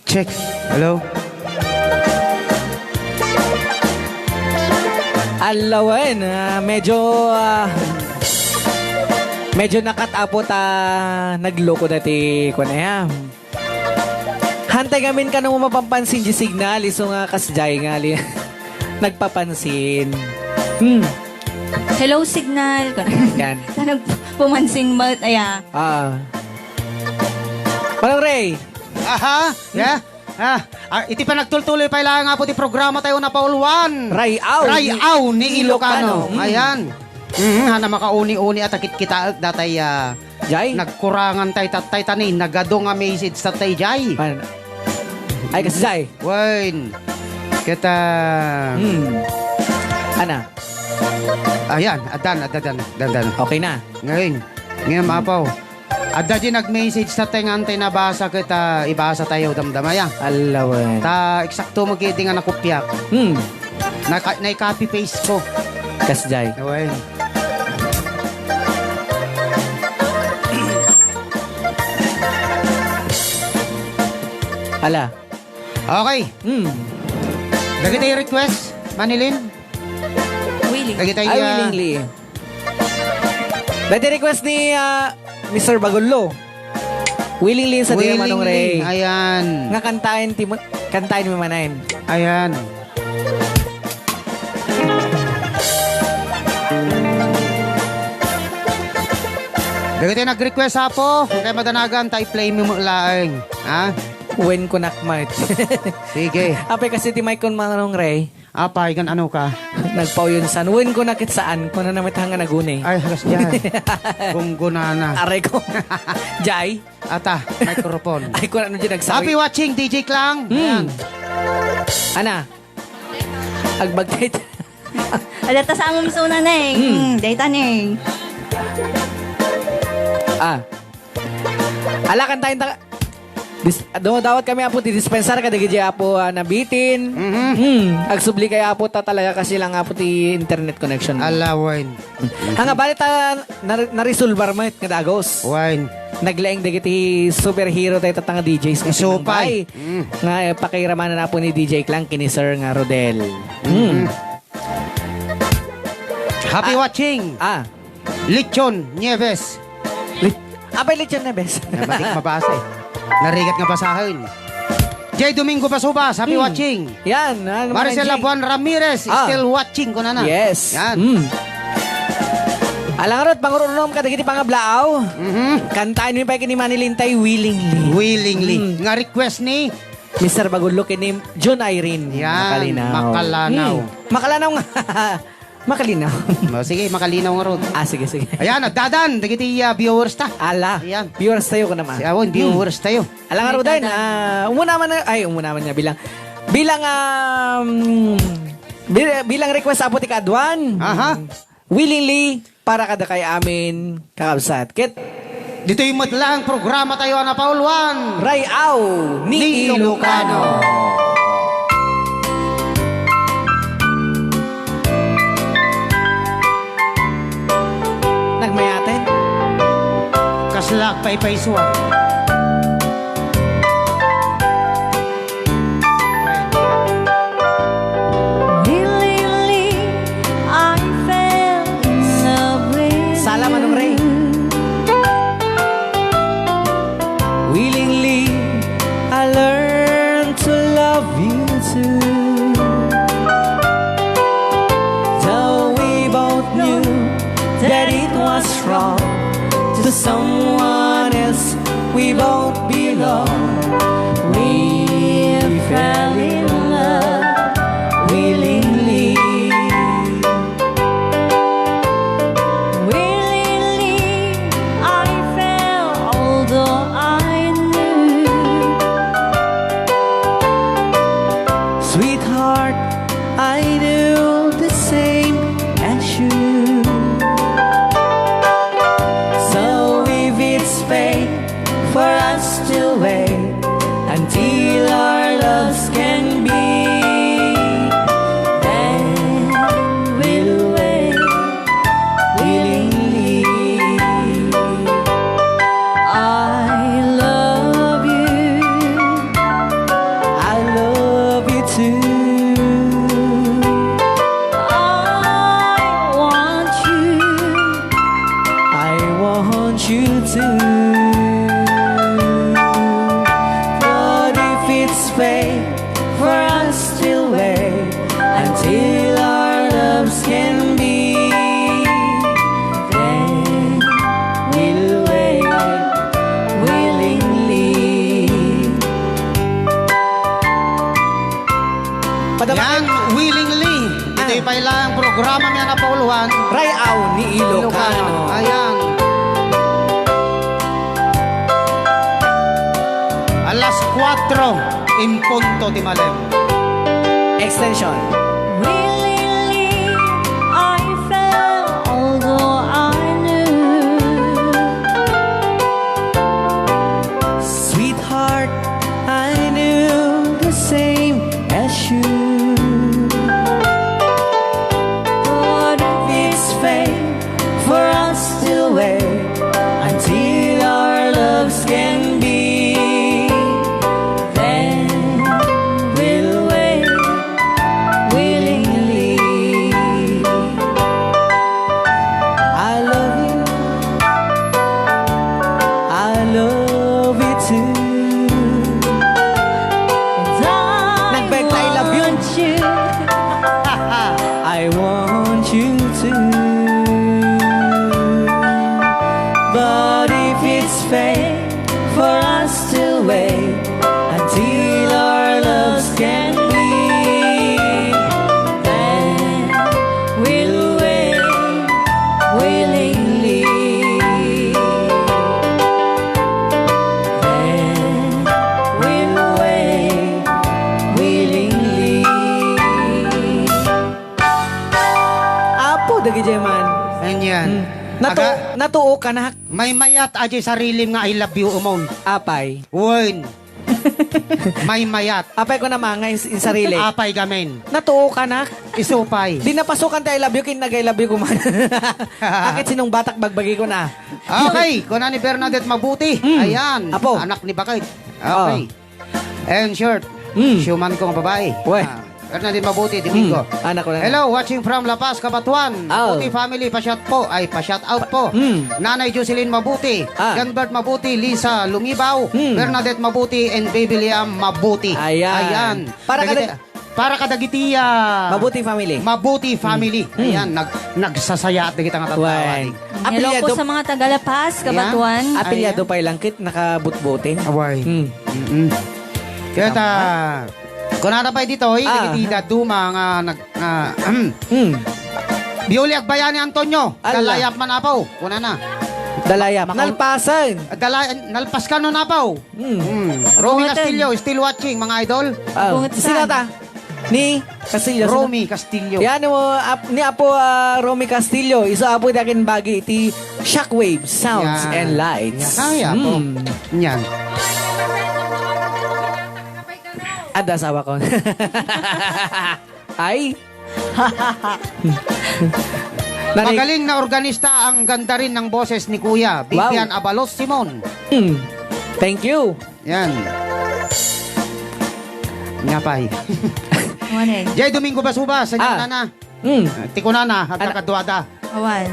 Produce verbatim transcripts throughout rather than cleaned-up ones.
Check. Hello? Alawen, ah, medyo, ah, medyo nakat apo ta nagloko dati kuan aya. Hantay ngamin kano mapapansin di signal, isu nga kasjay nga ali-, nagpapansin. Hmm. Hello, signal. Yan. Sa nagpumansin mo, aya. Ah. Manong Ray. Aha, ya. Ah, ah, iti panagtultuloy pay laeng apo ti programa tayo napauluan. Ray-aw Ray-aw ni ni Ilocano. Ilocano. Mm. Ayan. Mhm, hana makauni-uni at akit kita datay, ah, Jay? Nagkurangan tay tattay tani, nagadu nga message tattay, Jay. Pan-, ay, kasi Jay. Wen. Kita. Hmm. Ana? Ayan, adan, adan, adan, adan. Okay na. Ngayon, ngayon, mapaw. Adda di nag-message tattay nga antay nabasa kita, ibasa tayo, damdama ya. Alawen. Ta, eksakto mo gidi nga nakopiak. Hmm. Naka-, nai-copy paste ko. Kasjay. Awen. Ala. Okay. Hmm. Dagiti request, Manilyn? Willing. Dagiti, Ay, ah, willingly. Dagiti request ni, ah, Mister Bagullo. Willingly sa Willingly. Manong Ray. Ayan. Nga kantaen ti mo-, kantaen mi manen. Ayan. Dagiti nag-request, apo, kay madanagan, ta i-play mo laeng. Ha? Wen ko nakmat. Sige. Apay kasi ti mic kon Manong Ray. Apay, kan ano ka? Nagpauyonsan. Wen ko nakit saan. Kuna na met nga naguni. Ay, hagas dyan. Gunggunana. Aray ko. Jay? Ata, microphone. Ay, kuna ano dyan nagsawi. Happy watching, D J Klang. Hmm. Ayan. Ana? Agbagtit. Adata sa among suna na eh. Hmm. Hmm, dayta na eh. Ah. Ala, kantaen ta. Dis-, dumawat kami, apo, ti dispensar, kadagiti, apo, ah, nabitin. Mhm. Hmm. Agsubli kay, apo, ta talaga kasi lang, apo, ti internet connection. Ala, wen. Anga, bali ta, nar-, naresolbar met nga dagos. Wen. Naglaeng dagiti superhero tayo, tatanga D Js nga Isupay. Tinambay. Mm. Nga, eh, pakiramanan na po ni D J Klang kini Sir nga Rodel. Mm. Mm. Happy Ah. watching. Ah. Lechon Nieves. Li-, apay Lechon Nieves? Ay, matik mabasa eh. Narigat nga basahen. J Domingo Basubas, happy Hmm. watching. Yan, ano Maricel naman, G? Labuan Ramirez, Ah. still watching, kunana. Yes. Yan. Hmm. Alangarot, pangurunom ka dagiti pangablaaw. Mhm. Kantaen mi pay kini Manilyn tay Willingly. Willingly. Hmm. Nga request ni Mister Bagullo kini John Irene. Yan, Makalinaw. Makalanaw. Hmm. Makalanaw nga. Makalinaw. Oh, sige, makalinaw nga rod. Ah, sige, sige. Ayan, at dadan, dagiti, ah, viewers ta. Ala, Ayan. viewers tayo ko naman. Si, awon, Hmm. viewers tayo. Alangarot Ay, din, dadan. ah, umuna man na, ay, umuna man nga bilang, bilang, um, bil-, bilang request apo ti kaadwan. Aha. Willingly, para kada kay amin, kakabsat. Ket Ditoy met lang programa tayo a napauluan. Ray-aw ni Ni Ilocano. Ilocano. Nagmayaten? Kasla agpaypaysuan. Willingly, I fell in love with Sala, Manong Ray. you. Willingly, I learned to love you too. Though we both knew that it was wrong to someone else, we both belong. We fell in love willingly. Willingly, I fell, although I knew. Sweetheart, I knew the same as you. So if it's fate for us to wait, Napauloan. Ray-aw ni Ilocano. Ilocano. Ayan. Alas kuatro en punto ti malem. Extension. Willingly I fell, although I knew. Sweetheart, I knew the same as you. But if it's fate for us to wait until our loves can be, then we'll wait willingly. I love you. I love you too. And I Nagbenta, "I love you." Want you. I want you too. But if it's fate for us to wait until our loves can be, then we'll wait willingly. Then we'll wait willingly. Apo, dagiti man. Ayan. Hmm. Natu-, Aga- natuo ka na. Maymayat, aja sarilim nga I love you, umon. Apay. Wen. Maymayat. Apay ko na manga in, in sarili. Apay gamin. Natuo ka na. Isupay. Di napasukan ti I love you, kin nag-I love you kuman. Akit sinong batak bagbagi ko na. Okay, kuna ni Bernadette Mabuti. Mm. Ayan. Apo. Anak ni Bakit. Oh. Okay. And short, Mm. siuman ko nga babae. Weh. Ah, Bernadette Mabuti, Domingo. Mm. Anak ko na. Hello, watching from La Paz, Cabatuan. Oh. Mabuti family, pa-shout po. Ay, pa-shout out po. Mm. Nanay Jocelyn Mabuti, Ah. Ganbert Mabuti, Lisa Lumibaw, Mm. Bernadette Mabuti, and Baby Liam Mabuti. Ayan. Ayan. Para Dagiti-, kada- para kadagiti, ah, Mabuti family. Mabuti family. Mm. Ayan, nag-, nagsasayaat dagiti nga tattao, Wen. adik. Hello po Apelyado- sa mga taga La Paz, Ayan. Cabatuan. Apelyado Ayan. pay lang ket nakabutbuti. Away. Hmm. Mm-mm. Kaya ta, kunana pay ditoy, Ah. dagiti dadduma nga nag-, ah, Hmm. Biuli Agbayani Antonio, Ala. Dalayap man, apo. Kunana. Dalayap. Maka- Nalpasan. Dalay-, nalpas ka no, apo. Hmm. Hmm. Romy Buhatan. Castillo, still watching, mga idol. Ah, Bungot sino san? ta? Ni Castillo. Romy Castillo. Yan mo, ap-, ni Apo, ah, Romy Castillo. Isu Apo, dakin bagi iti Shockwave Sounds Yan. and Lights. Yan. Ay, Apo. Hmm. Yan. Ada asawa ko. Ay. Nari- Magaling na organista, ang ganda rin ng boses ni Kuya Wow. Vivian Abalos Simon. Hmm. Thank you. Yan. Nga pay. Morning. Jay Domingo Basubas, sa Ah. nana. Hmm. Ah, ti kunana, Ana- agkakaduada. Awan.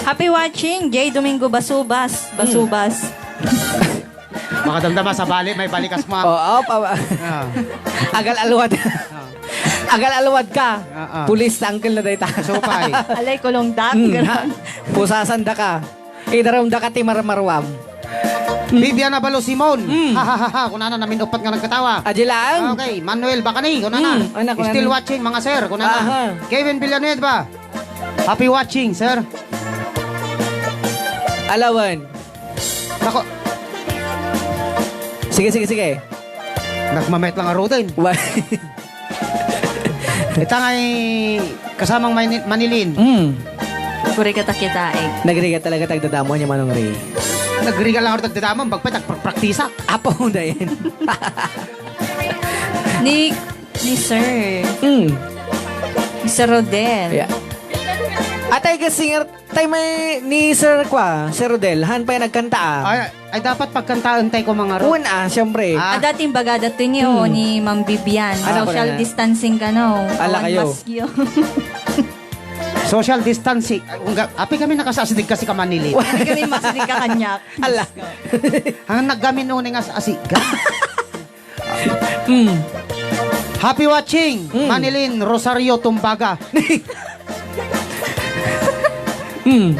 Happy watching, Jay Domingo Basubas. Hmm. Basubas. Makadamdama sa bali, may balikas mo. Oo, pa- Ah. Agal-alwad. Ah. Agal-alwad ka. Ah, ah. Pulis, uncle na dayta. Supay. Alay, kulong dak, Hmm, ganun. ha? Pusasan da ka. Idarum da ka ti marmaruam. Vivian Abalo Simon. Mm. Ha, ha, ha, ha. Kunana, namin upat nga nagkatawa. Adi lang. Okay, Manuel Bacani, kunana. Mm, anak, Still kunana. Watching, mga sir, kunana. Aha. Kevin Villanueva. Happy watching, sir. Alawan. Nako. Sige, sige, sige. Nagmamet lang a routine. Wa- Ita ngay kasamang Mani-, Manilin. Mm. Kurigat a kitaig. Nagrigat talaga tagdadamo niya, Manong Ray. Nagrigat lang ako tagdadamo, bagpay tagpraktisak. Apo, dayon. Ni, ni Sir. Mm. Ni Sir Rodel. Yeah. Atay ka singer, tay may ni Sir kwa, Sir Rodel, han pay nagkanta, ah. Ay, Ay, dapat pagkantaen tayo ko mga ro. Una, siyempre. Ah. Ada ti imbagada ti ni, o, Hmm. ni Ma'am Vivian. Ano, Social ano? Distancing ka, no? Ala Awan kayo. Mask yun. Social distancing. Ay, ungga-, api kami nakasasidig kasi ka Manili. Api kami masidig ka kanyak. Ala. Ang naggamin uning as-, asiga. Mm. Happy watching, Mm. Manilin Rosario Tumbaga. Mm.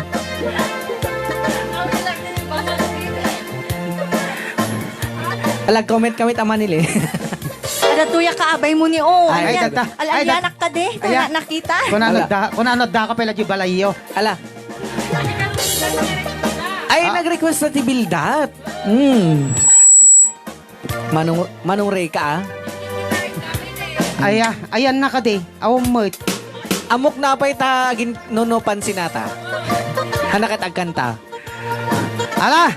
Alag comment kami ta Manilin. Datoy a kaabay mo ni, oh. Ay, ay, ania, tata. Ay, al-alianak ta di, aya. Nakita. Kuna Ala. Adda, kuna adda ka pay la di balayyo. Ala. Ay, ah. Nag-request na ti Bildat. Hmm. Manong, Manong Rey ka, ah? Aya, ayan na kadi. Awan met. Ammok na pay ta agin-, no, no, pansinata. Hana ket agkanta. Ala!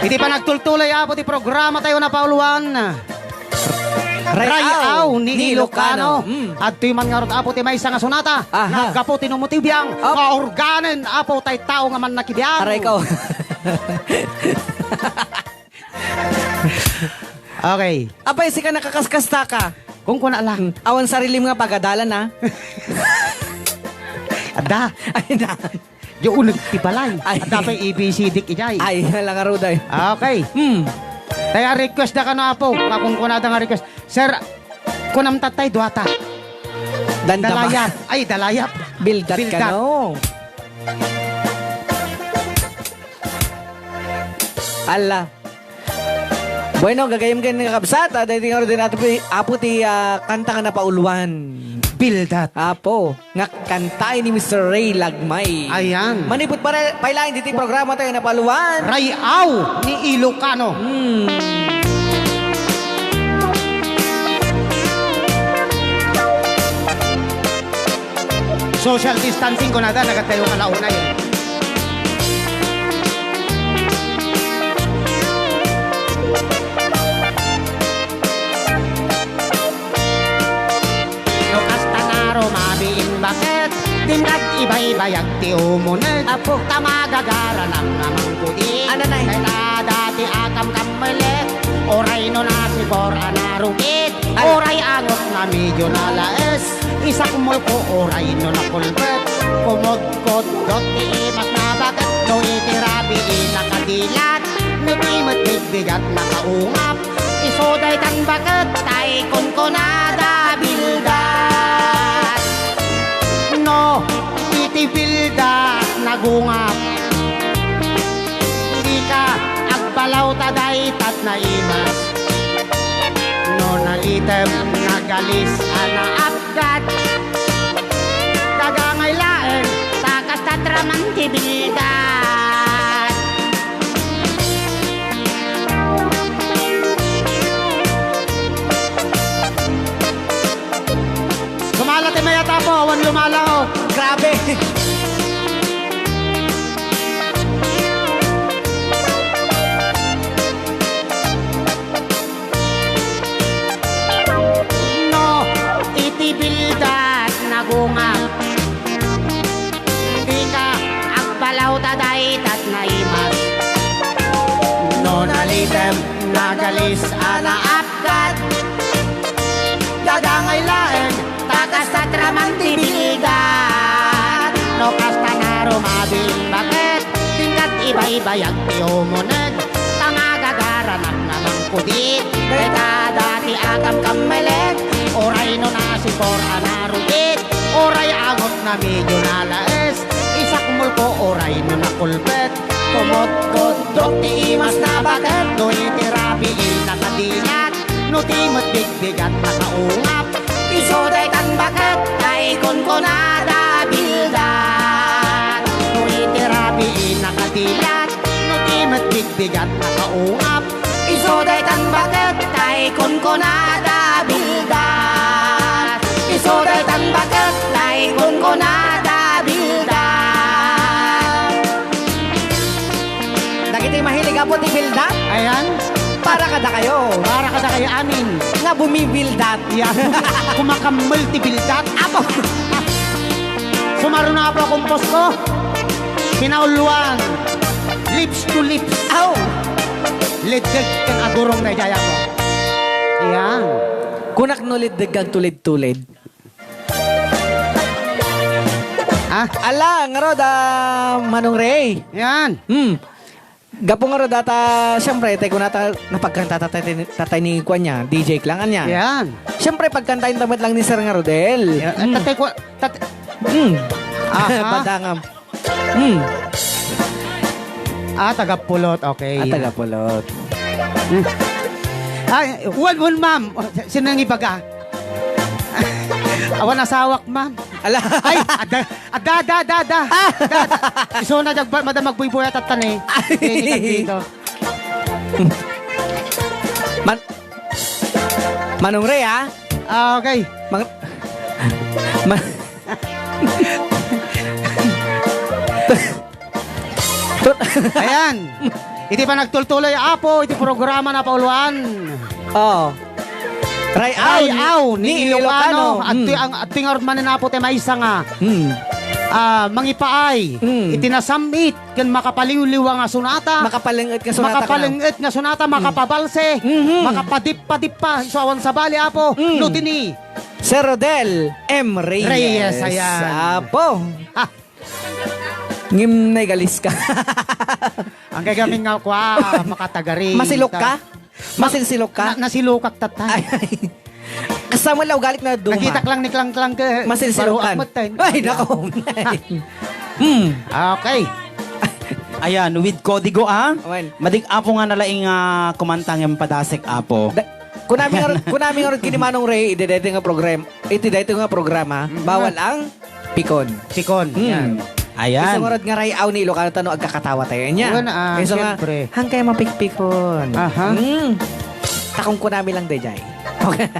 Iti panagtultuloy, Apo, ti programa tayo na pauluan. Ray-aw ni Ilocano. Mm. Adtoy man ngarud, Apo, ti maysa nga sonata. Aha. Nga gapu ti numutibiang. Op. Nga organen, Apo, tay tao nga mannakibiang. Aray ko. Okay. Apay, sika nakakaskasta ka. Kunkuna lang. Hmm. Awan sarilim nga pagadalan, ah. Adda. Ay, na. Di uneg ti balay. Ay. Adda pay A B C D idiay. Ay, alangaruday. Okay. Hmm. Kaya request da kano, Apo. Nga kunkunada nga request. Sir, kunam tatay, duata. Dandama. Dalayap. Ay, dalayap. Bildat. Bildat kano. Ala. Bueno, gagayyem ken kakabsat, ah, daytoy nga urdin ato pi-, Apo ti, ah, kanta nga napauluan. Bildat. Apo, nga kantaen ni Mister Ray Lagmay. Ayan. Manipud para, pay laeng ditoy programa tayo napauluan. Ray-aw ni Ilocano. Hmm. Social distancing, kunada, nagatayo ka launay. No kasta nga rumabiin baket, dimdad ibaybayag ti umuneg. Apo. Ta magagaranak nga mangkudi. Ananay? Kay ta dati a kamkammelet, uray no nasibor a narugit. Ala. Uray angot nga medyo nalaes, isakmol ko uray no nakulbet. Kumudkuddot ti imas na baket, no iti rabii nakadilat, no ti met bigbigat nakaungap. Isu daytan baket, tay kunkunada bildat. No, iti bildat nagungap. Dika agbalaw ta daytat naimas. No nalitem, nagalis a naapgat. Dagangay laeng, ta kasta ti raman ti bildat. Lumala ti mayat, Apo, awan lumala, oh. Grabe. No, iti bildat nagungap. Dika agbalaw ta daytat naimas. No nalitem, nagalis a naapgat. Dagangay laeng, ta kasta ti raman ti bildat. No kasta nga rumabiin baket, dimdad ibaybayag ti umuneg. Ta magagaranak nga mangkudi, dayta dati a kamkammelet. Uray no nasibor a narugit, uray angot nga medyo nalaes, isakmol ko uray no nakulbet. Kumudkuddot ti imas na baket, no iti rabii nakadilat, no ti met bigbigat nakaungap. Isu daytan baket, tay kunkunada bildat. No iti rabii nakadilat, no ti met bigbigat nakaungap. Isu daytan baket, tay kunkunada bildat. Isu daytan baket, tay kunkunada bildat. Dagiti mahilig, Apo, ti bildat. Ayan. Para kadakayo. Para kadakayo amin. Nga bumibildat. Yan. Kumakammel ti bildat. Apo. Sumaruno, Apo, kumpos ko. Kinauluan. Lips to lips. Aw. Leddek ken agurong daydiay, Apo. Yan. Kunak no leddek agtulid-tulid. Ah? Ala, ngarud, ah, Manong Ray. Yan. Hmm. Gapu ngarud, ata, siyempre, tay kunata, napagkanta tatay, tatay ni kuan niya, D J Klang, anya. Yan. Siyempre, pagkantaen ta met lang ni Sir nga Rodel. Yan. Hmm. Tatay ko, tat- Hmm. Aha. Badangam. Hmm. Ah, taga Pulot. Okay. Ah, taga Pulot. Hmm. Ay, wen, wen, ma'am. O, si-, sino nang ibaga? Awan asawak, ma'am. Ala. Ay, ada, ada, ada, ada, ada. Ada, ada. Isuna diay agba-, madam agbuybuyattatta ni. Ay. Dini kandito. Man-, Manong Ray, ah. Ah, okay. Mang-, ma-, Ayan. Iti panagtultuloy, Apo, iti programa napauluan. Oo. Ray-aw ni, Ray-aw ni ni Ilocano. Ilocano. Adtoy Mm. ang, adtoy ngarud manen, Apo, ti maysa nga, Mm. ah, mangipaay Mm. iti nasam-it ken makapaliwliwa nga sonata. Makapaleng-et nga sonata, Makapaleng-et nga sonata, Mm. makapabalse, Mhm. makapadippadippa, isu awan sabali, Apo. Mm. No dini. Sir Rodel M. Reyes. Reyes, ayan. Apo. Ah. Ngem naigalis ka. Ang gagamin nga kua, makatagari. Masilok ka? Masilsilok ka? Na-, nasilokak tatta. Ay, ay. Kasama la ugalit na duma. Nakitak lang ni Klangklang ka. Masilsilok ka. Baruak met, ay. Ay, nako. Hmm. Okay. Ayan, with kodigo, ah. Awan. Madig-apo nga nalaing, ah, kumanta ngem padasek, Apo. Da-, kunami nga, kunami nga ken ni Manong Ray, iti daytoy nga program-, iti daytoy nga programa, Mm. bawal ang pikon. Pikon, Hmm. yan. Ayan. Isu ngarud nga ray-aw ni Ilocano ta no agkakatawa tayo. Anya? Wen, ah, Isu nga, siyempre. "Hangkay mapikpikon." Aha. Hmm. Takong kunami lang dayjay. Okay.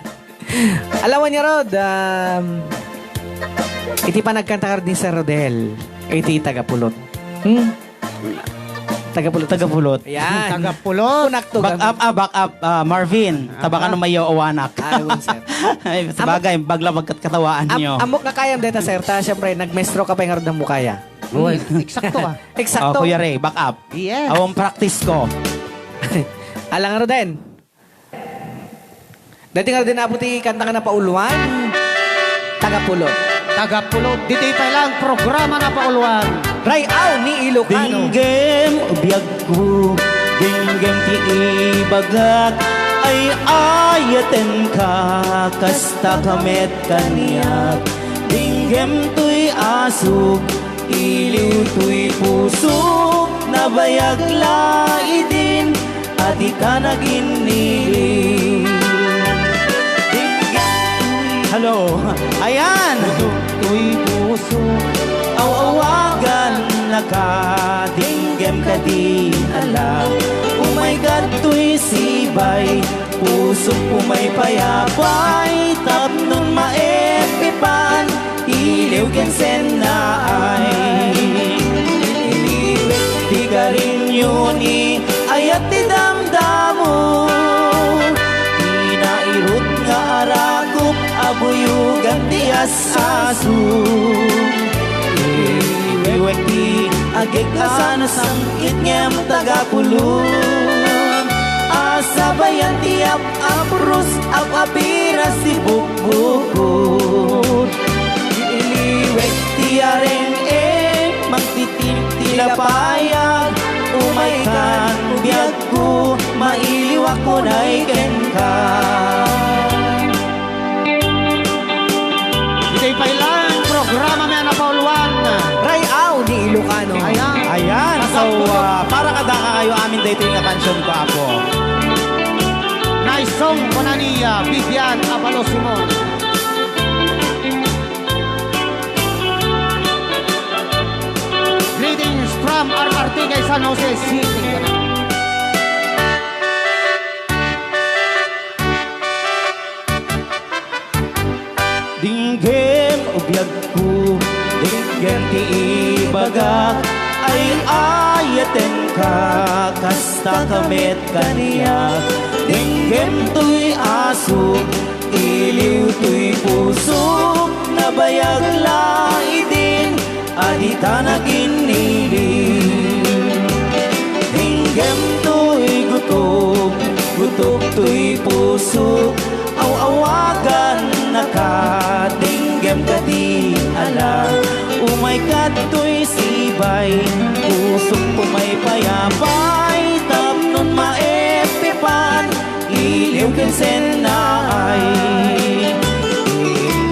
Alawan ngarud, um, iti panagkanta ngarud ni Sir Rodel, iti Tagapulot. Hmm? Tagapulot. Tagapulot. Yan. Tagapulot. Kunak to, Back gam- up, ah, back up, ah, Marvin. Aha. Tabakan mo mayo awanak. Ah, yun, sir. Ay, sabagay, bagla magkatkatawaan Am-, nyo. Ammok nga kayam deta, sir. Ta, siyempre, nagmaestro ka pa yung ngarud mo kaya. Uy, Hmm. eksakto, ah. Eksakto. Oh, Kuya Ray, back up. Yes. Awang practice ko. Alang Roden. Dati nga din, Apo, ti kanta nga napauluan. Tagapulot. Tagapulot. Ditoy pay lang programa napauluan. Ray-aw ni Ilocano. Dinggem, biagko, dinggem ti ibagak, ay-ayatenka, kasta ka met kaniak. Dinggem toy asuk, iliw toy pusok, nabayag la idin, a dika naginili. Hello. Ayan. Toy puso, aw-awagan naka, dinggem kadi ala. Umay kadtoy sibay, pusok umay payapay, tapnon maepipan, iliw ken sennaay. Iliwek ti karinyo ni ayat ti damdamo. Ti nairut nga arakop a buyogan ti as-aso. Iliwek ti agek a sanasang-it ngem tagapulot. Asabayan ti ap-, aprus, ap-apiras ti bukbukot. Iliwek ti areng-eng, mangtitim ti lapayag, umaykan biagko, mailiwak unay kenka. Iti pay lang programa mi a napauluan. Ray-aw ni Ilocano. Ayan. Ayan. So, ah, para kadakayo amin daytoy nga kansion ko, Apo. Nice song, kuna ni, ah, Vivian Abalo Simon. Greetings from R R T kay San Jose City. Dinggem, o biagko, dinggem ti ibagak, ay-ayatenka, kasta ka met kaniak. Dinggem toy asuk, iliw toy pusok, nabayag la idin, a dita naginili. Dinggem toy gutok, gutok toy pusok, aw-awagan naka, dinggem kadi ala. Umay kadtoy sibay, pusok umay payapay, tapnon maepipan, iliw ken sennaay.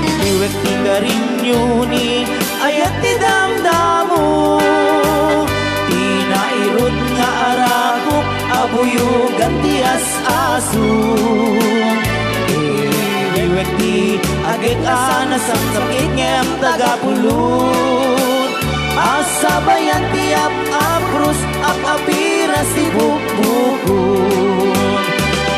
Iliwek ti karinyo ni ayat ti damdamo. Ti nairut nga arakop a buyogan ti as-, Iwek ti agek a nasapsapit ngem tagapulot. Asabayan ti ap-, aprus, ap-, apiras ti bukbukon.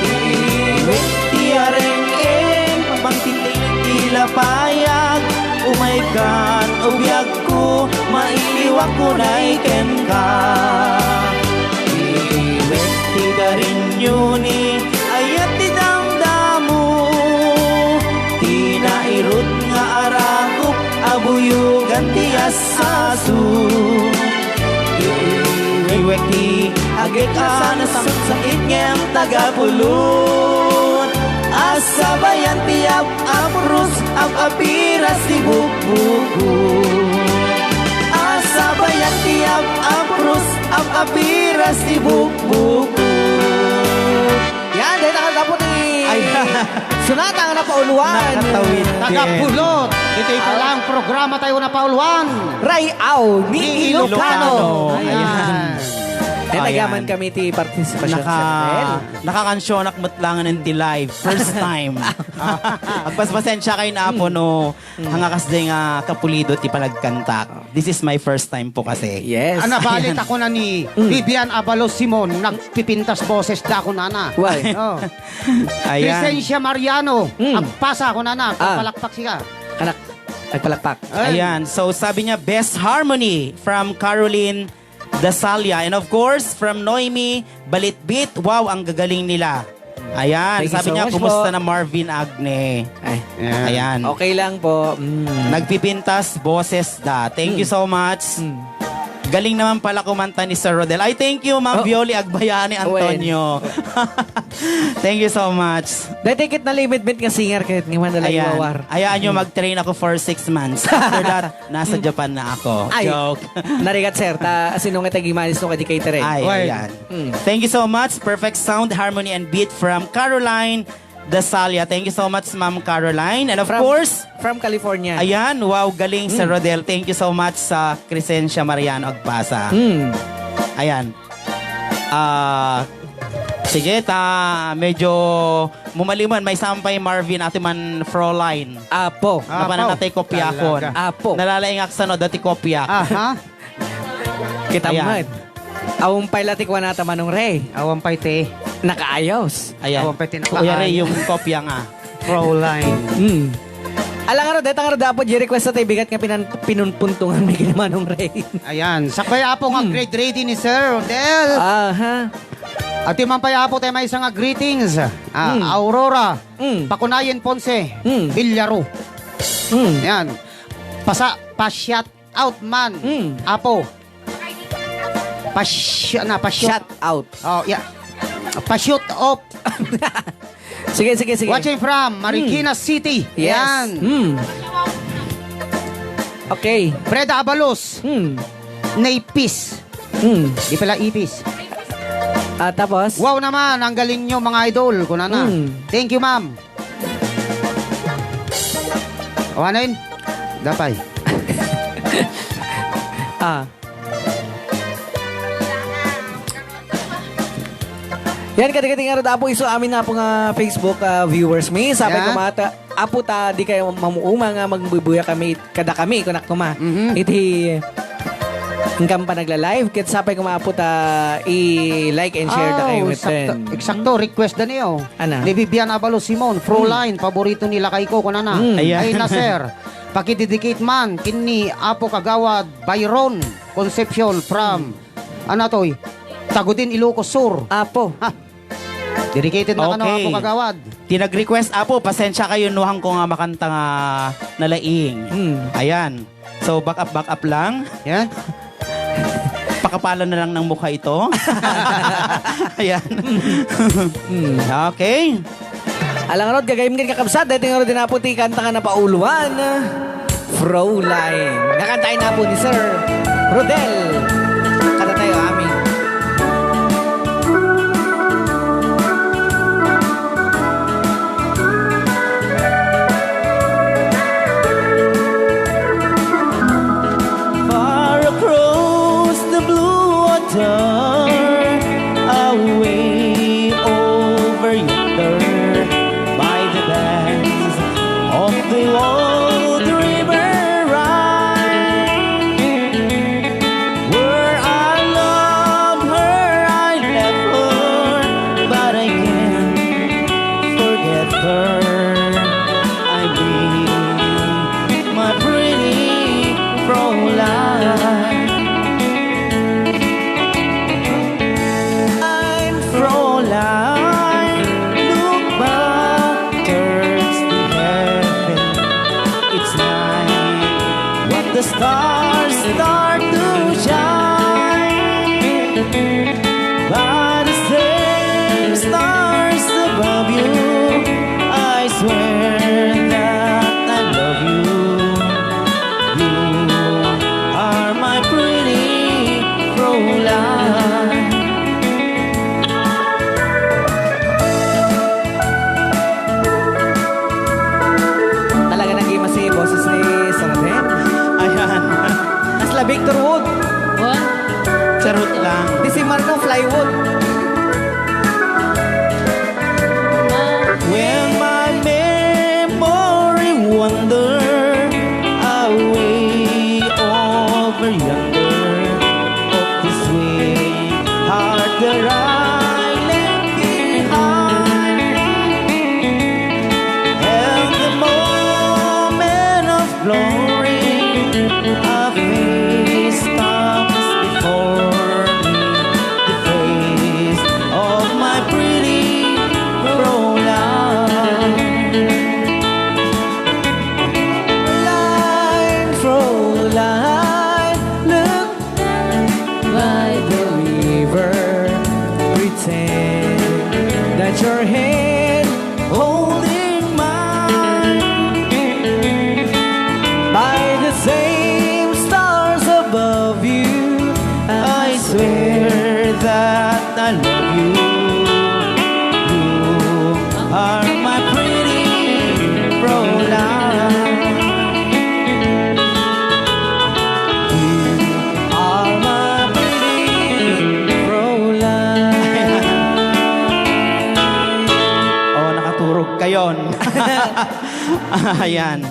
Iwek ti areng-eng, mangtiting ti lapayag, umaykan, o biag ko, mailiwak unay kenka. Iwek ti garinyoni, ayat ti damdamo, ti nairut nga arakup a buyogan ti asaso. Iwek ti agek a nasapsapit ngem tagapulot. Asabayan ti ap-, aprus, ap-, apiras ti bukbukon. Asabayan ti ap-, aprus, ap-, apiras ti bukbukon. Yan, dahil nakatapo ni Ay. Sonata nga napauluan. Nakatawid. Tagapulot. Ito, ito Ah. lang programa tayo napauluan. Rayaw ni Ni Ilocano. Ilocano. Ayan. Ayan. Ayan. Nagaman kami ti partisipasyon Naka-, sa Rafael. Nakakansionak met langen ti live. First time. Ah, agpaspasensya kayo na po, Hmm. no. Hmm. Hanga kasdi nga kapulido ti panagkantak. This is my first time po kasi. Yes. Ana, bali, tako na ni Hmm. Vivian Abalos Simon, nagpipintas boses da ako, nana. Why? Oh. Ayan. Crescencia Mariano, Hmm. agpasa ako, nana. Ah. Palakpak sika. Anak, nagpalakpak. Ay. Ayan. So, sabi niya, "Best harmony from Caroline Dasalia." And of course, from Noemi Balitbit. Wow, ang gagaling nila. Ayan, Thank you sabi so niya, much "Kumusta po." na Marvin Agne? Ay. Ayan. Ayan. Okay lang po. Mm. Nagpipintas boses da. Thank you Mm. so much. Mm. Galing naman pala kumanta ni Sir Rodel. Ay, thank you, Ma'am Oh. Violi Agbayani Owen. Antonio. Thank you so much. Dati kit na limit nga singer kahit nga man na lang Ayan. iwawar. Hayaan nyo Mm. mag-train ako for six months. After that, nasa Mm. Japan na ako. Ay, Joke. narigat, sir. Ta, sino nga tagimanis no kadi catering? Ay, Oy. ayan. Mm. Thank you so much. Perfect sound, harmony, and beat from Caroline Dasalia. Thank you so much, Ma'am Caroline. And of From, course, from California. ayan, wow, galing, Sir Mm. Rodel. Thank you so much sa Crescencia Mariano Agpasa. Mm. Ayan. Ah, sige, ta, medyo mumaliman, may sampay Marvin, ati man Froline. Apo. Apo. Napanan na tay kopyakon. Talaga. Apo. Nalalaingak sa no, dati kopyak. Aha. Kita Ayan. man. Awan pay la ti kuanata, Manong Ray. Awan pay ti. Nakaayos. Ayan. Awan pay ti Kuya Ray, nakaayos. yung kopya nga. Proline. Mm. Ala nga ro, deta nga ro, dapat di request sa tay bigat nga pinan-, pinunpuntungan mi kina Manong Ray. Ayan. Sakbay, Apo, nga Mm. grade ready ni Sir Rodel. Aha. At yung man pay, Apo, tayo may isang nga greetings. Ah, Mm. Aurora. Mm. Pakunayan Ponce. Mm. Villaro. Mm. Ayan. Pasa-, pasyat out man. Mm. Apo. Pasy-, na, pasy-, Shout out. Oh, yeah. Pashoot off. Sige, sige, sige. Watching from Marikina Mm. City. Yes. Yan. Mm. Okay. Freda Abalos. Mm. Napis. Mm. Di pala ipis. Ah, tapos? Wow naman, ang galing nyo, mga idol. Kunana. Mm. Thank you, ma'am. Awanen? Dapay. Ah. Yan, kadi-kadi nga rod, Apo, isu amin na po nga Facebook, ah, viewers mi. Sapay Yan. ko mata, Apo, ta di kayo mamuuma nga magbubuya kami, kada kami, kunak kuma. Mhm. Iti Ingkam pa nagla-live, ket sapay koma, Apo, ta i-like and share da kayo Aw, metten. Eksakto, eksakto. Request da niyo. Ana? Ni Vivian Abalo Simon, Froline, Hmm. paborito ni lakay ko, kunana. Hmm. Ayan. Ay, na, sir. Pakidedicate man, kinni Apo Kagawad Byron Concepcion from, Hmm. ano toy? Tagudin, Ilocos Sur. Apo. Ha? Dedicated na kano, Okay. Apo Kagawad. Ti nag-request, Apo, pasensya kayo, nuhang ko nga makanta nga nalaing. Hmm. Ayan. So, back up, back up lang. Yan. Pakapalan na lang ng mukha ito. Ayan. Hmm. Okay. Alang rod, gagayem ken kakabsat, daytoy nga rod din, Apo, ti kanta nga napauluan. Froline. Nga kanta ay na po ni Sir Rodel. Kanta tayo, amin. Far across the blue water, away over The stars start to shine by the same stars above you. I swear that I love you. You are my pretty Fräulein. Talaga naging masaya boses ni Sir Ren. Ayan. Mas labing turwood. What? Charot lang. Di si Marno, plywood. When my memory wander away over yonder of the sweetheart that I left behind, and the moment of glory of his comes before me, the face of my pretty Fräulein. Fräulein, Fräulein, look by the river, pretend that your hand holding mine. By the same stars above you, I swear that I love you. You are my pretty Fräulein. You are my pretty Fräulein. Oh, nakaturog kayon. Ayan.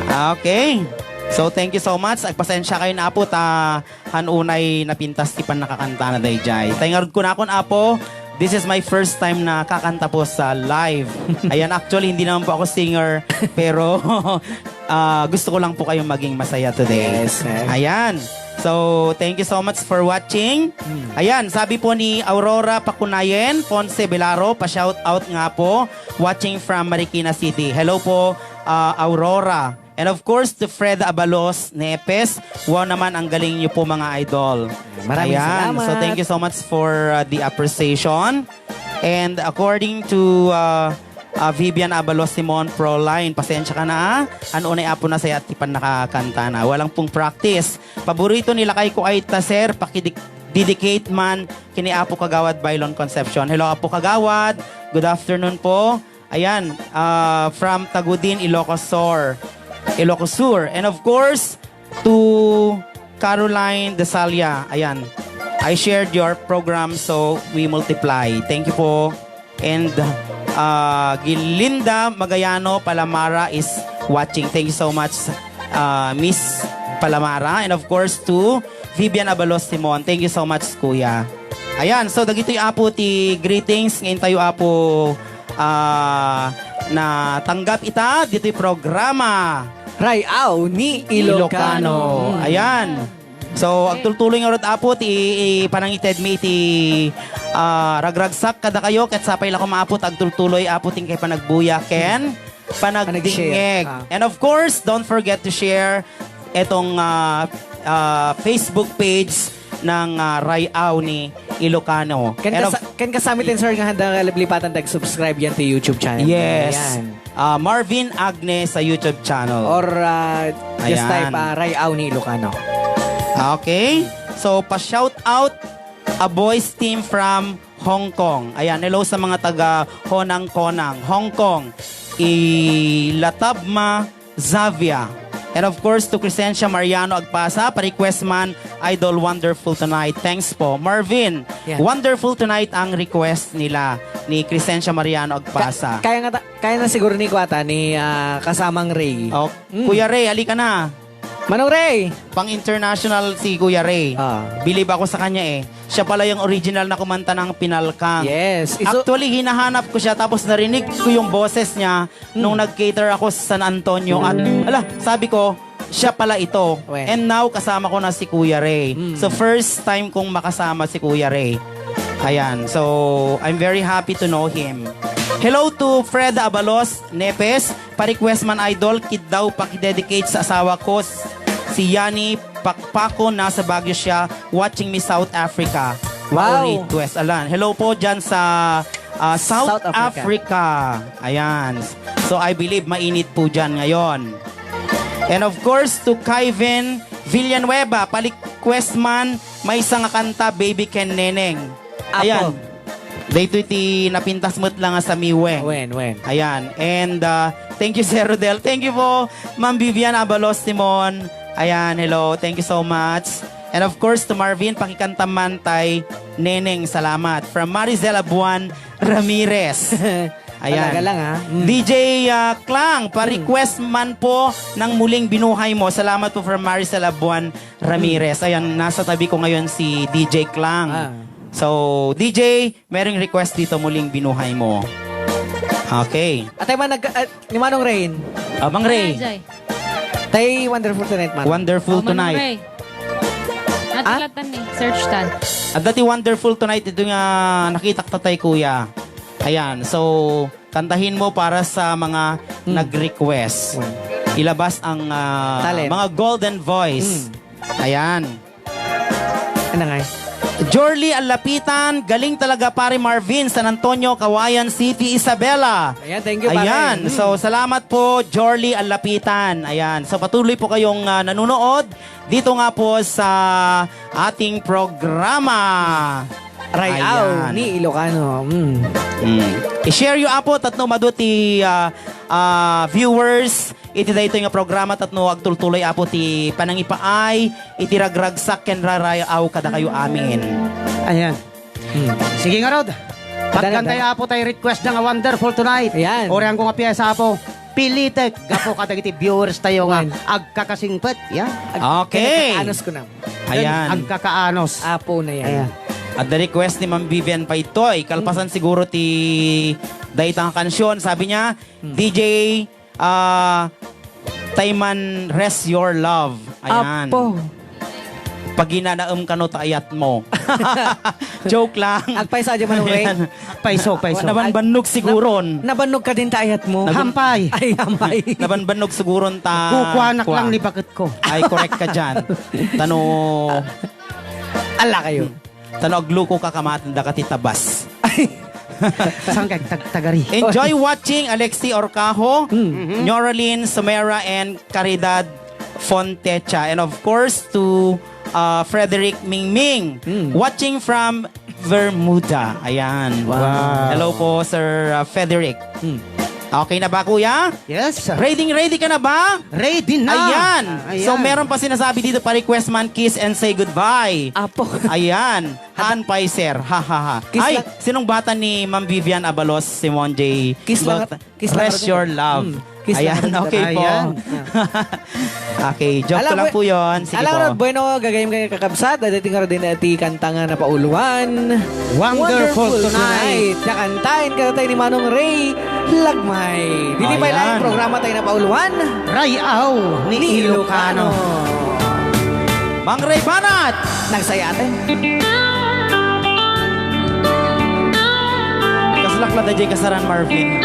Okay. So, thank you so much. Agpasensya kayo na, Apo, ta han unay napintas ti pannakakantana daydiay. Tay ngarud kunakon, Apo, this is my first time na kakanta po sa live. Ayan, actually, hindi naman po ako singer, pero ah, gusto ko lang po kayong maging masaya today. Yes, sir. Ayan. So, thank you so much for watching. Hmm. Ayan, sabi po ni Aurora Pakunayen, Ponce Belaro, pa-shout out nga po, watching from Marikina City. Hello po, ah, Aurora. And of course, to Fred Abalos Nepes, wow naman, ang galing niyo po, mga idol. Maraming Ayan. Salamat. So, thank you so much for, uh, the appreciation. And according to, uh, uh, Vivian Abalos Simon, Proline, pasensya ka na, ah. Ano unay, Apo, nasaya ti pannakakantana. Walang pong practice. Paborito ni lakay ko ay ta, sir, pakidik-, dedicate man kini Apo Kagawad Bylon Concepcion. Hello, Apo Kagawad. Good afternoon po. Ayan, ah, from Tagudin, Ilocos Sur. Ilocos Sur. And of course, to Caroline Desalia. Ayan. I shared your program, so we multiply. Thank you po. And, ah, Gilinda Magayano Palamara is watching. Thank you so much, ah, Miss Palamara. And of course, to Vivian Abalos Simon. Thank you so much, Kuya. Ayan, so dagitoy, Apo, ti greetings nga intayo, Apo, ah, natanggap ita ditoy programa. Ray-aw ni Ilocano. Ilocano. Ayan. So, agtultuloy ngarud, Apo, ti, i-, panangitedmi iti, ah, ragragsak kadakayo, ket sapay la koma, Apo, ta agtultuloy, Apo, ti inkay panagbuya ken panagdingngeg. Panag-share. Ah. And of course, don't forget to share itong, ah, ah, Facebook page ng, ah, Ray-aw ni Ilocano. Ken And of kasa-, ken kasami ti, sir, nga handa nga liplipatan tag-subscribe yan ti YouTube channel. Yes. Ayan. Ah, Marvin Agnes sa YouTube channel. Or, ah, just Ayan. type, ah, Ray-aw ni Ilocano. Okay. So, pa-shout out a boys team from Hong Kong. Ayan, hello sa mga taga Honang Konang, Hong Kong. Ilatabma Zavia. And of course, to Crescencia Mariano Agpasa, pa-request man, Idol, Wonderful Tonight. Thanks po. Marvin, Yeah. Wonderful Tonight ang request nila ni Crescencia Mariano Agpasa. Ka-, kaya nga ta-, kaya na siguro ni Kuwata, ni, ah, kasamang Ray. Oh, Mm. Kuya Ray, halika na. Manong Ray! Pang-international si Kuya Ray. Ah. Believe ako sa kanya eh. Siya pala yung original na kumanta ng Pinalkang. Yes. Iso- Actually, hinahanap ko siya tapos narinig ko yung boses niya nung Mm. nag-cater ako sa San Antonio. At, ala, sabi ko, siya pala ito. We. And now, kasama ko na si Kuya Ray. Mm. So, first time kong makasama si Kuya Ray. Ayan. So, I'm very happy to know him. Hello to Fred Abalos Nepes. Pa-request man, Idol, kiddaw, pakidedicate sa asawa ko, s-, Tiani Pakpako, nasa Baguio siya, watching me South Africa. Wow. Wow, request. Alan. Hello po dyan sa, ah, South South Africa. Africa. Ayan. So, I believe mainit po dyan ngayon. And of course, to Kyven Villanueva, pa-request man, maysa nga kanta, Baby Ken Neneng. Apo. Ayan. Daytoy ti napintas met lang nga sa Miwe. Wen, wen. Ayan. And, uh, thank you, Sir Rodel. Thank you po, Ma'am Vivian Abalos Timon. Ayan, hello. Thank you so much. And of course, to Marvin, pakikanta man tay Neneng. Salamat. From Maricel Abuan Ramirez. Ayan. Talaga lang, ha? Mm. D J, ah, Klang, pa-request man po ng Muling Binuhay Mo. Salamat po from Maricel Abuan Ramirez. Ayan, nasa tabi ko ngayon si D J Klang. Ah. So, D J, merong request dito, Muling Binuhay Mo. Okay. Atay man nag-, ah, ni Manong Rain. Ah, Mang Ray. Ajay. Tay Wonderful Tonight, man. Wonderful Oh, Manong Tonight. Ray. Ati Ah? latan ni, search tan. Adda ti Wonderful Tonight, ito nga nakitak tatay kuya. Ayan, so, kantahin mo para sa mga Hmm. nag-request. Hmm. Ilabas ang, ah, Talent. mga golden voice. Hmm. Ayan. Ano nga eh? Jorly Alapitan, galing talaga, Pare Marvin, San Antonio, Cauayan City, Isabela. Ayan, thank you, Pare. Ayan, Mm. so salamat po, Jorly Alapitan. Ayan, so patuloy po kayong, ah, nanonood dito nga po sa ating programa. Rayaw Ayan. ni Ilocano. Mm. Mm. I-share yo, Apo, tapno umadu ti, ah, ah, viewers iti daytoy nga programa tapno agtultuloy, Apo, ti panangipaay iti ragragsak ken raray-aw kadakayo amin. Ayan. Hmm. Sige ngarud. Pagkantay, Apo, tay request na nga Wonderful Tonight. Ayan. Orianko nga piesa, Apo. Pilitek gapu kadagiti viewers tayo nga Wen. agkakasingpet, ya. Ag-, Okay. agkakaanos ko na. Ayan. Agkakaanos. Apo na yan. Ayan. Adda request ni Ma'am Vivian pa itoy. Kalpasan Mm. siguro ti dayta nga kansion. Sabi niya, Mm. D J, ah, Tayman, Rest Your Love. Ayan. Apo. Paginanaem kano ta ayat mo. Joke lang. Agpayso, Adyo Manong Ray. Ayan. Payso, payso. Nabanbannog siguron. Nab-, nabannog ka din ta ayat mo. Nabin- Hampay. Ay, hampay. Nabanbannog siguron ta Kukuanak kua. lang ni bakit ko. Ay, correct ka dyan. Tano Ala kayo. Tano agluko ka, kamaten da ka ti tabas. Saan ka? Tag-, tagari. Enjoy watching Alexi Orcajo, Mm. New Orleans, Somera, and Caridad Fontecha. And of course, to, uh, Frederick Mingming, Mm. watching from Bermuda. Ayan. Wow. Hello po, Sir, uh, Frederick. Mm. Okay na ba, Kuya? Yes, sir. Ready, ready ka na ba? Ready na. Ayan. Ah, ayan. So, meron pa sinasabi dito pa, request man, Kiss and Say Goodbye. Apo. Ayan. Han Pfizer. Ha, ha, ha. Kiss Ay, lang. Sinong bata ni Ma'am Vivian Abalos, Simon J? Kiss lang. Bata- Kiss lang Rest rin. Your Love. Hmm. Kiss lang Ayan, rin. Okay po. Ayan. Okay, joke Ala, ko lang bu-, po yun. Sige ala, po. Rod, bueno, gagayem kayo kakabsat. Adating nga din ti kanta nga napauluan. Wonderful Wonderful Tonight. Tonight. Nakantahin ka tayo ni Manong Ray Lagmay. Didi pa Ayan. Lang programa tayo napauluan. Rayaw ni Ni Ilocano. Ilocano. Mang Ray Banat! Nagsayate. Kaslak la da jay kasaran, Marvin.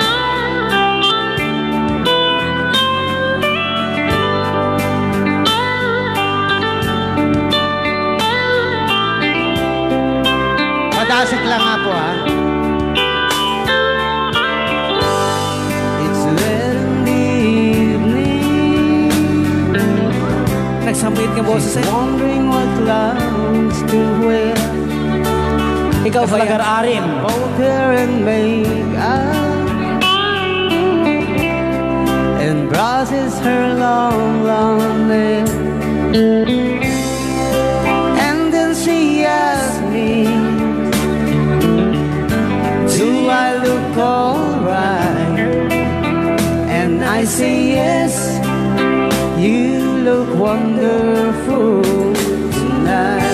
Padasig lang nga po, ha? It's late in the evening. Nagsamit nga boses, eh. Wondering what clowns to wear. Ikaw ba yan? Kasalagar arim. Both hair and makeup. And brushes her long blonde hair. And then she asked me, "Do I look alright?" And I say, "Yes, you look wonderful tonight."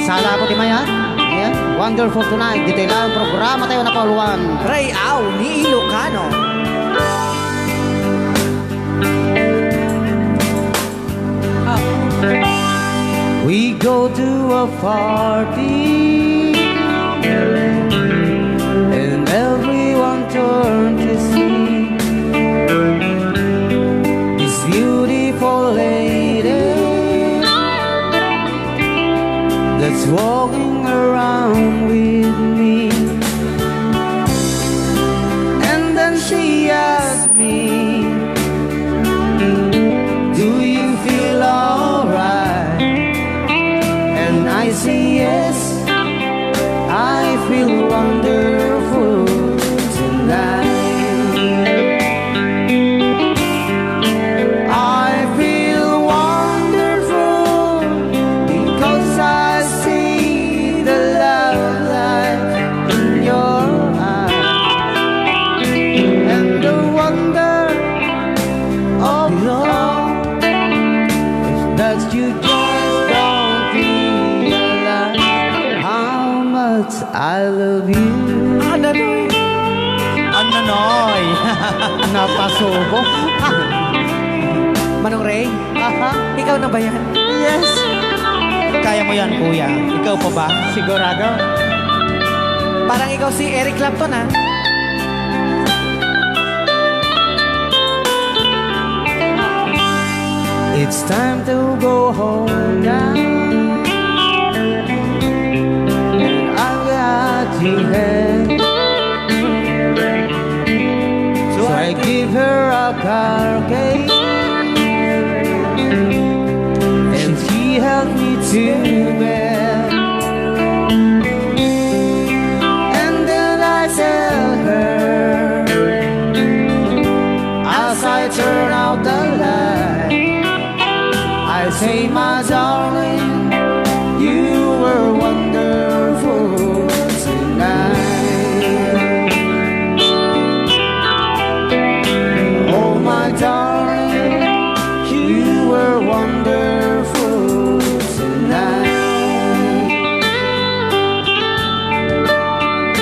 Sala po di mayan. Ayan. Wonderful Tonight. Dito lang programa tayo napauluan. Rayaw ni Ilocano. We go to a party and everyone turn to see. I love you. Ano, Noy? Ano, Noy? Napasubo. Manong Ray, aha, ikaw na ba yan? Yes. Kaya mo yan, kuya. Ikaw pa ba? Sigurado? Parang ikaw si Eric Clapton, ha? It's time to go home now. And I've got to head. So I give her a card case. And she helped me to bed. And then I tell her, as I turn out the light, I say, my darling, you were wonderful tonight. Oh, my darling, you were wonderful tonight.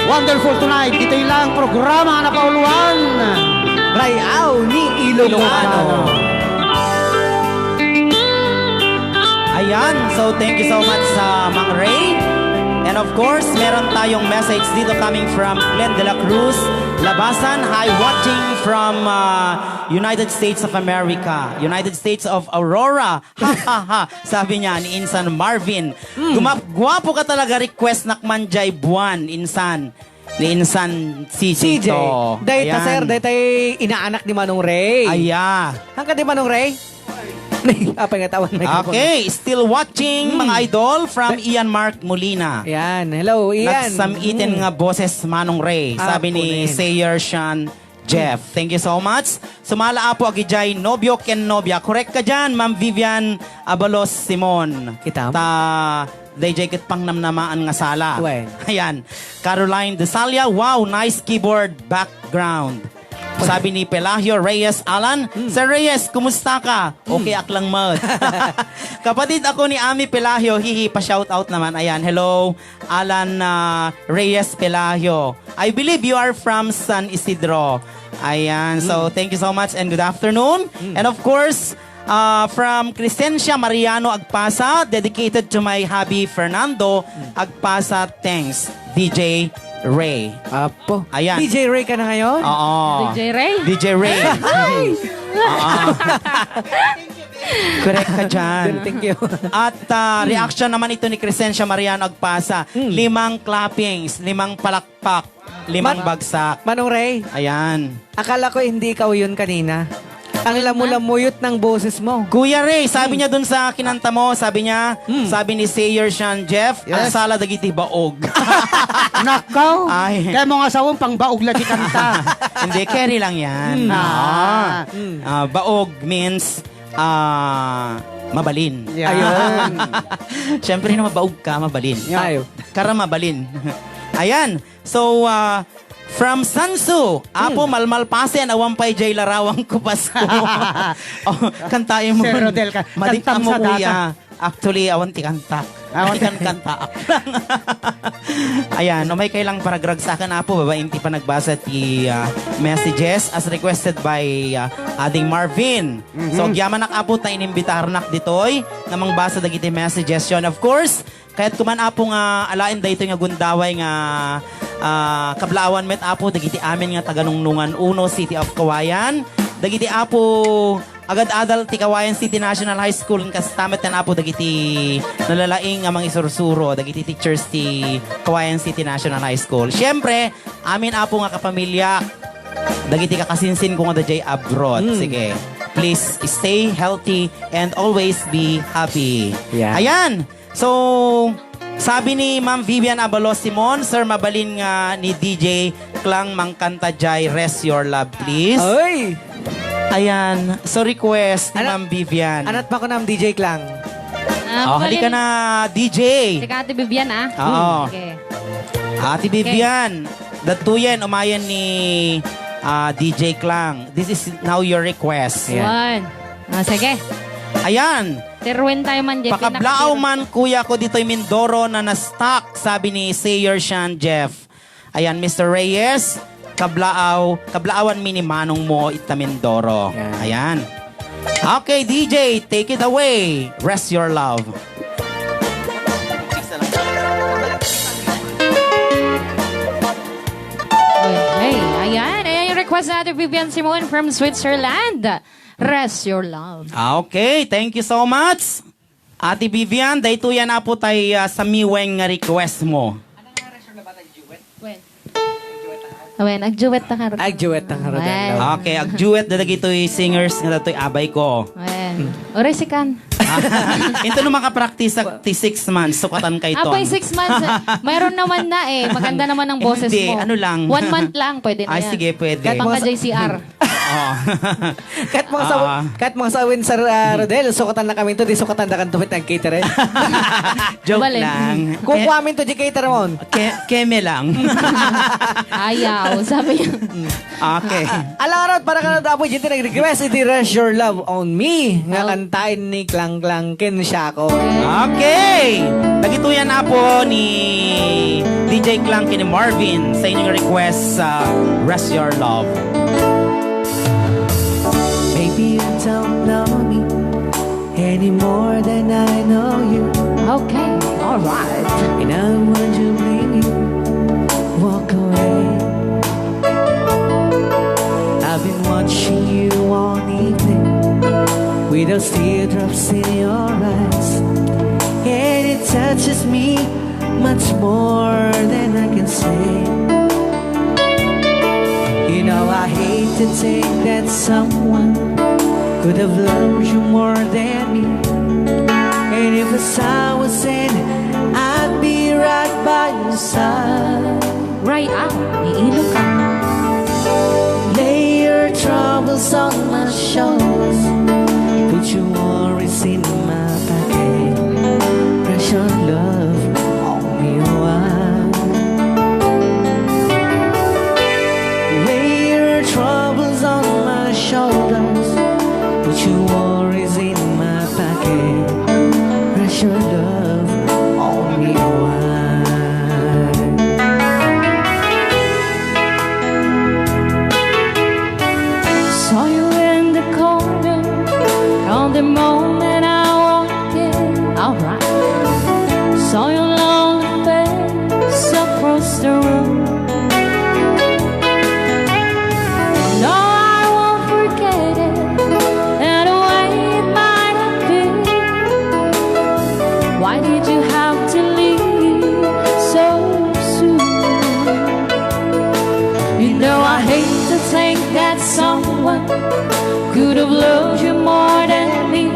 Wonderful tonight. Itoy lang programa na pauluan. Rayaw ni Ilocano. Ayan. So, thank you so much sa Mang Ray. And of course, meron tayong message dito coming from Glenn de la Cruz Labasan. Hi, watching from uh, United States of America, United States of Aurora. Ha, ha, ha. Sabi niya ni Insan Marvin, "Gumap-, gwapo ka talaga, request nak man jay buwan, Insan." Ni Insan C J C J, to. Dayta, ayan, sir, daytay inaanak ni Manong Ray. Aya. Hangka di Manong Ray? Apay nga tawan microphone. Okay, still watching, mga idol, from Ian Mark Molina. Ayan, hello, Ian. Nagsam-iten nga boses, Manong Ray, sabi ni Sayer Sean Jeff. Thank you so much. Sumala apo agidiay nobio ken nobia. Correct ka diyan, Ma'am Vivian Abalos Simon. Kita. Ta, daydiay ket pangnamnamaan nga sala. Wen. Ayan. Caroline Desalia, wow, nice keyboard background. Sabi ni Pelagio Reyes Alan, "Sir Reyes, kumusta ka?" "Okay, ak lang, Mad." Kapatid ako ni Ami Pelagio, hihi, pa-shoutout naman. Ayan, hello, Alan, ah, Reyes Pelagio. I believe you are from San Isidro. Ayan, so thank you so much and good afternoon. And of course, ah, from Crescencia Mariano Agpasa, dedicated to my hubby Fernando Agpasa. Thanks, D J Ray. Apo. Ayan. D J Ray ka na ngayon? Oo. D J Ray? D J Ray. Ay! Oo. Correct ka dyan. Thank you. At, ah, reaction naman ito ni Crescencia Mariano Agpasa. Limang clappings, limang palakpak, limang bagsak. Manong Ray, ayan. Akala ko hindi ikaw yun kanina. Ang lamu-lamuyot ng boses mo. Kuya Ray, sabi niya dun sa kinanta mo, sabi niya, sabi ni Sayer Sean Jeff, "Ang sala dagiti baog." Nakaw! Ay. Kaya mo nga sawon, pang baog lagi kanta. Hindi, carry lang yan. Ah. Ah, baog means, ah, mabalin. Yan. Ayun. Siyempre, no, mabaog ka, mabalin. Yan. Ayo. Kara mabalin. Ayan. So, ah, from Sansu, Apo, malmalpasen, awan pay jay larawang kupas ko. Oh, kantaen mo. Sir Rodel, ka-, madi-, kantam amo, sa data. Kuya. Actually, awan ti kantak. Awan ti kantak. Ayan, no, may kailang paragragsakan, Apo, babaen ti panagbasa ti, ah, messages as requested by, ah, Ading Marvin. So, agyamanak, Apo, ta inimbitarnak ditoy nga mangbasa dagiti messages yon. Of course, kayatko man, Apo, nga alaen daytoy nga gundaway nga, ah, kablaawan met, Apo, dagiti amin nga taga Nungnungan Uno, City of Cauayan. Dagiti, Apo, agad-adal ti Cauayan City National High School, kasta met, Apo, dagiti nalalaing nga mangisursuro, dagiti teachers ti Cauayan City National High School. Siyempre, amin, Apo, nga kapamilya, dagiti kakasinsin ko nga daydiay abroad. Sige. Please stay healthy and always be happy. Yeah. Ayan. So, sabi ni Ma'am Vivian Abalos Simon, "Sir, mabalin nga ni D J Klang mangkanta jay Rest Your Love, please." Oy! Ayan. So, request ni Ma'am Vivian. Anat pa ko na, D J Klang. Ah, oh, halika na, D J. Sika, Ate Vivian, ah. Oo. Okay. Ate Vivian, datuyen, umayen ni, ah, D J Klang. This is now your request. Ayan. One. Ah, sige. Ayan. Terwen tayo man, Jeff. Pakablaaw man, kuya ko, ditoy Mindoro na na-stuck, sabi ni Sayer Shan Jeff. Ayan, Mister Reyes, kablaaw, kablaawan mi ni manong mo ita Mindoro. Yan. Ayan. Okay, D J, take it away. Rest your love. Okay, ayan. Ayan yung request ni Ate Vivian Simon from Switzerland. Rest your love. Ah, okay, thank you so much. Ate Vivian, daytoy na po tay, ah, sa miweng nga request mo. Wen. Wen, ag-duet ta karo. Ag-duet ta karo, Wen. Dalaw. Okay, ag-duet da dagitoy singers nga datoy abay ko. Wen. Oray si Kan. Into no makapractice ak ti six months, sukatan kay ton. Apay six months, eh. Mayroon naman na eh. Maganda naman ang boses Hindi, mo. Ano lang. One month lang, pwede na Ay, yan. Sige, pwede. Pang Kat-, J C R. Oh. Kat mga sa-, Ah. kat mga sa Win sa, ah, Rodel, sukatan na kami to, di sukatan na kanto met ang caterer. Joke Balen. lang. Kukuha amin to di caterer mon. Ke-, keme lang. Ayaw, sabi niya. Okay. Ah, alarot para ka na dapat dyan nag-request, iti Rest Your Love on Me, nga Oh. kantaen ni Klang Klang ken Shako. Okay! Nagituyan na po ni D J Clank and Marvin sa inyong request sa Rest Your Love. Maybe you don't know me any more than I know you. Okay, all right. And I won't you leave you, walk away. I've been watching you all evening with those teardrops in your eyes. And it touches me much more than I can say. You know, I hate to think that someone could have loved you more than me. And if I was in, I'd be right by your side. Right out, iilo ka. Lay your troubles on my shoulders. Put your worries in my pocket. Pressure love on me wide. Lay your troubles on my shoulders. Put your worries in my pocket. Pressure love on me wide. Saw you in the corner on the moment I walked in. Alright. Saw your lonely face across the room. No, I won't forget it, and the way it might have been. Why did you have to leave so soon? You know I hate to think that someone could have loved you more than me.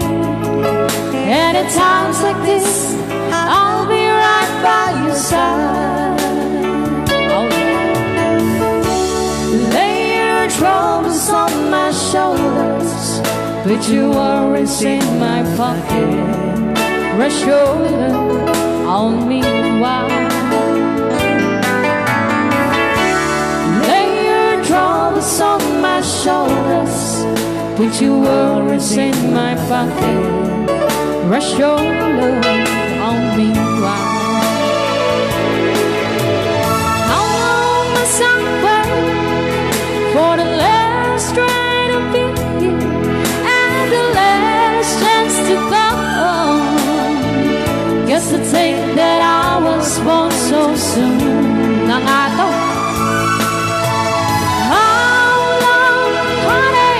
And at times like this, I'll be right by your side. Oh, yeah. Lay your troubles on my shoulders, put your worries in my pocket. Rest your love on me while. Lay your troubles on my shoulders, put your worries in my pocket. Rest your love on me while. How long must I wait for the last thread of being and the last chance to come? Just to think that I was born so soon. Nangato. How long, honey,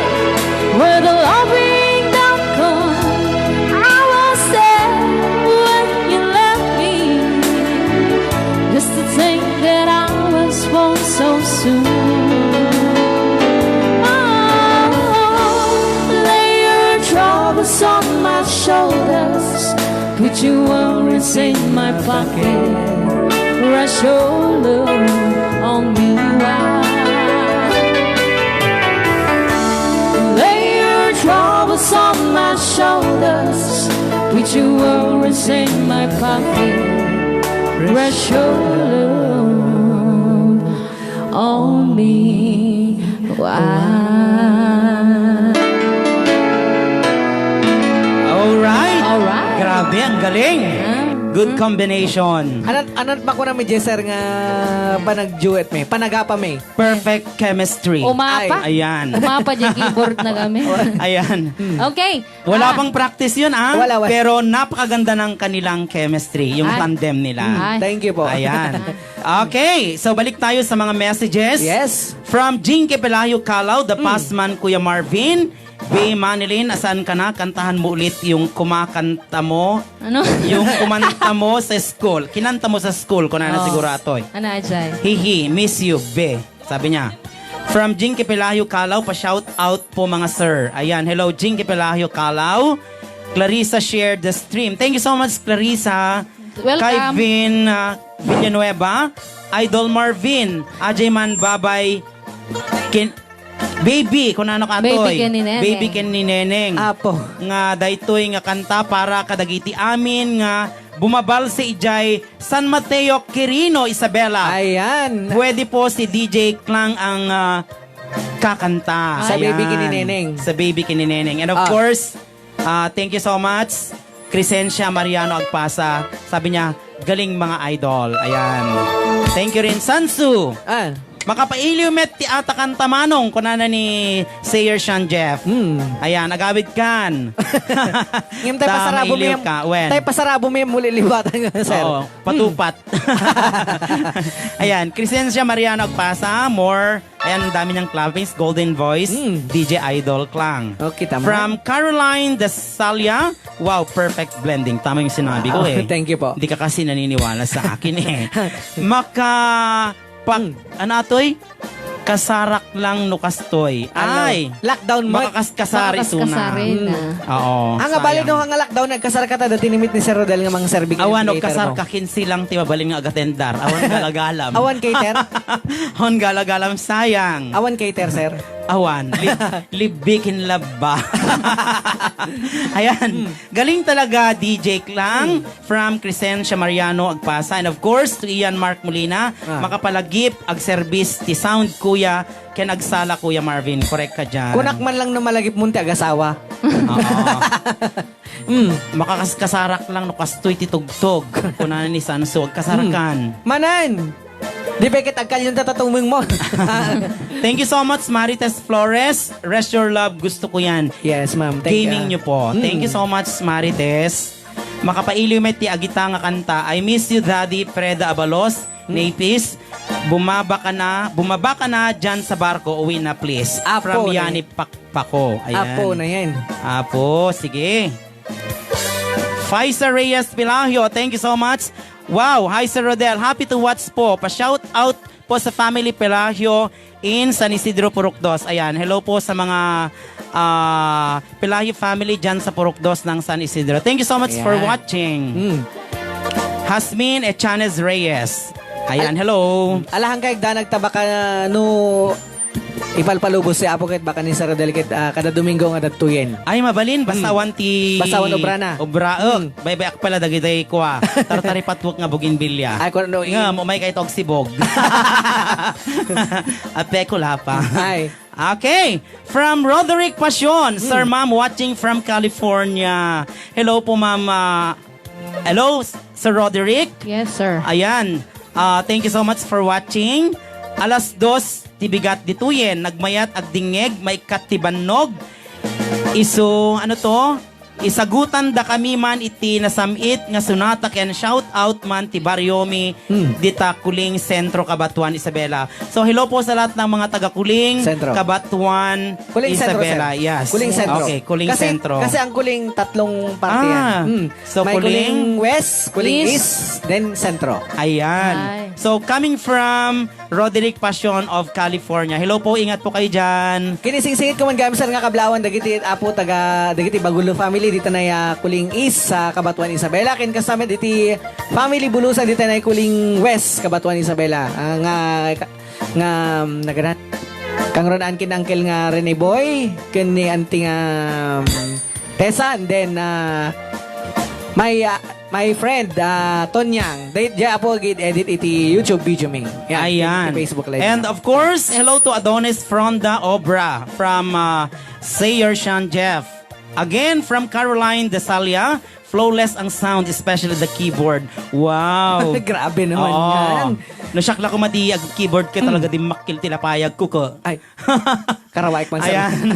will the loving done come? I was there when you left me. Just to think that I was born so soon. Oh, lay your troubles on my shoulders. Put your worries in my pocket. Rest your love on me while. Lay your troubles on my shoulders. Put your worries in my pocket. Rest your love on me while. All right. Galing! Ah. Good combination. Anat, anat ba ko na mi, sir, nga panag-duet mi? Panagapa mi? Perfect chemistry. Umapa? Ay. Ayan. Umapa dyan keyboard na kami. Ayan. Okay. Wala Ah. pang practice yun, ah. Wala, wala. Pero napakaganda ng kanilang chemistry, yung Ay. tandem nila. Ay. Thank you po. Ayan. Okay, so balik tayo sa mga messages. Yes. From Jinky Pelayo Calao, the Mm. past man, Kuya Marvin. B. Manilin, asan ka na? Kantahan mo ulit yung kumakanta mo. Ano? Yung kumanta mo sa school. Kinanta mo sa school, kung ano Oh. siguro atoy. Ano, Ajay? Hihi, miss you, B. Sabi niya. From Jinky Pelayo Calao, pa-shout out po, mga sir. Ayan, hello, Jinky Pelayo Calao. Clarissa shared the stream. Thank you so much, Clarissa. Welcome. Kay Vin, ah, Villanueva, Idol Marvin, Ajay man, babay, kin-, baby, kunano ka, Baby Toy? Ken ni Neneng. Baby Ken ni Neneng. Apo. Nga daytoy nga kanta para kadagiti amin nga bumabalsi idiay San Mateo, Quirino, Isabela. Ayan. Pwede po si D J Klang ang, ah, kakanta. Sa Ayan. Baby Ken ni Neneng. Sa Baby Ken ni Neneng. And of Ah. course, ah, thank you so much, Crescencia Mariano Agpasa. Sabi niya, "Galing, mga idol." Ayan. Thank you rin, Sansu. Ah. "Makapailiw met ti atakanta, Manong," kunana ni Sayer Sean Jeff. Hmm. Ayan, agawid kan. Ngem tay Ta, pasarabo mailiw mi, ka. Wen. Tay pasarabo mi, muli liwatan nga, sir. Oo, patupat. Hmm. Ayan, Crescencia Mariano Agpasa, more. Ayan, ang dami niyang clappings, golden voice, Hmm. D J Idol Klang. Okay, tama. From Caroline Desalia, wow, perfect blending. Tama yung sinabi ko, Wow, eh. Thank you po. Hindi ka kasi naniniwala sa akin, eh. Maka Pak-, Hmm. ano, atoy? Kasarak lang no kastoy. Ano? Ay! Lockdown mo. Makakaskasar Makakaskasar isuna. Rin, Hmm. ah. Oo, Ang sayang. Bali no, nga lockdown, nagkasar ka ta, dati nimit ni Sir Rodel nga mang serving Awan, no, kasar ka, kinsi lang ti mabalin nga agatendar. Awan galagalam. Awan cater? Awan galagalam, sayang. Awan cater, sir? Awan. Lib-, libbikin labba. Ayan. Hmm. Galing talaga, D J Klang. Hmm. From Crescencia Mariano Agpasa. And of course, to Ian Mark Molina, Ah. makapalagip, agserbis ti sound, kuya, ken agsala, Kuya Marvin. Correct ka dyan. Kunak man lang no malagip mo ti agasawa. Oo. Mm. Makakaskasarak lang no kastoy ti tugtog. Kunana ni Sansu, agkasarakan. Mm. Manen! Di ba ket agkalyon ta tatumeng mo? Thank you so much, Marites Flores. Rest your love. Gusto ko yan. Yes, ma'am. Thank you. Gaming nyo po. Mm. Thank you so much, Marites. Makapailiw met ti agita nga kanta. I miss you, Daddy Freda Abalos, Mm. Napis. Bumaba ka na, bumaba ka na dyan sa barko, uwi na, please. Apo From na Yani yan. Pakpako. Ayan. Apo na yan. Apo, sige. Faisa Reyes Pelagio, thank you so much. Wow, hi, Sir Rodel. Happy to watch po. Pa-shout out po sa family Pelagio in San Isidro, Purok Dos. Ayan, hello po sa mga, ah, Pelagio family dyan sa Purok Dos ng San Isidro. Thank you so much for Ayan. watching. Mm. Hasmin Echanes Reyes. Ayan, Al- hello. Alahan kay da nagtabaka no ipalpalubos si Apo ket baka ni Sir Rodel ket, ah, kada Domingo nga dagtoyen. Ay, mabalin, basta Mm. awan ti Basta awan obra na. obra, oh, Mm. baybay-ak pala dagiti kua. Tartaripatwek nga bougainvillea. Ay, kung ano, Nga, in- umay kay tog sibog. At pekula pa. Ay. Okay. From Roderick Passion, Sir Mm. Ma'am, watching from California. Hello po, Ma'am, ah, Hello, S-, Sir Roderick. Yes, sir. Ayan. Ah, thank you so much for watching. Alas dos, ti bigat ditoyen. Nagmayat, agdingngeg, maikkat ti bannog. Isu, ano to? Isagutan da kami man iti nasam-it nga sonata ken shout out man ti baryomi Hmm. dita Kuling Sentro, Cabatuan, Isabela. So, hello po sa lahat ng mga taga Kuling, Sentro. Cabatuan, Kuling Sentro, Isabela, sir. Yes. Kuling Sentro. Okay, Kuling Kasi, Sentro. kasi ang Kuling tatlong parte Ah, yan. Hmm. so May Kuling Kuling West, Kuling East. East, then Sentro. Ayan. Ay. So, coming from Roderick Passion of California. Hello po, ingat po kayo dyan. Kinisingsingit ko man gayam, sir, nga kablawan dagiti apo taga, dagiti Bagulo family dita na ya Kuling East sa Cabatuan, Isabela. Ken kasama diti family Bulusan dita na Kuling West, Cabatuan, Isabela. Ah, nga nga, um, nagana-, kangrunaan ken Uncle nga Rene Boy, ken ni Auntie nga, um, Tessa, and then, uh, my, uh, my friend, uh, Tonyang. They, they apo gid edit iti YouTube video mi. Yan, Ayan. iti Facebook Live. And of course, hello to Adonis Fronda Obra from, uh, Sayer Sean Jeff. Again, from Caroline Desalia, Flawless ang sound, especially the keyboard. Wow. Grabe naman Oo. yan. No, siak la koma di ag-keyboard ka Mm. talaga, dimmakkel ti lapayag ko, ko. Ay. Karawaek man, sir. Ayan.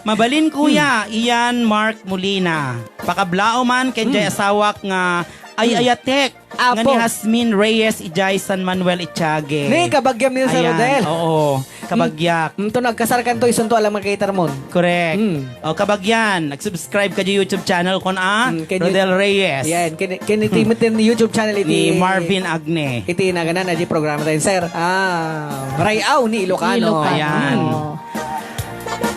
Mabalin, Kuya, Hmm. Ian Mark Molina. Pakablaw man ken Hmm. jay asawak nga ay Hmm. ayatek nga Apo. ni Jasmine Reyes ijay San Manuel Itiague. Ni, kabagyam ni Sir Ayan, Rodel. oo. Kabagyak. Hmm. Hmm, to nagkasar kanto, isunto alam nga cater mon. Correct. Hmm. O, kabagyan, nag-subscribe ka di YouTube channel kon a Hmm, ken Rodel Reyes. Yan, ken, ken iti Hmm. met din YouTube channel iti Ni Marvin Agne. Iti naganan a di programa tayo, sir. Ah, Ray-aw ni Ilocano. Ilocano. Ayan.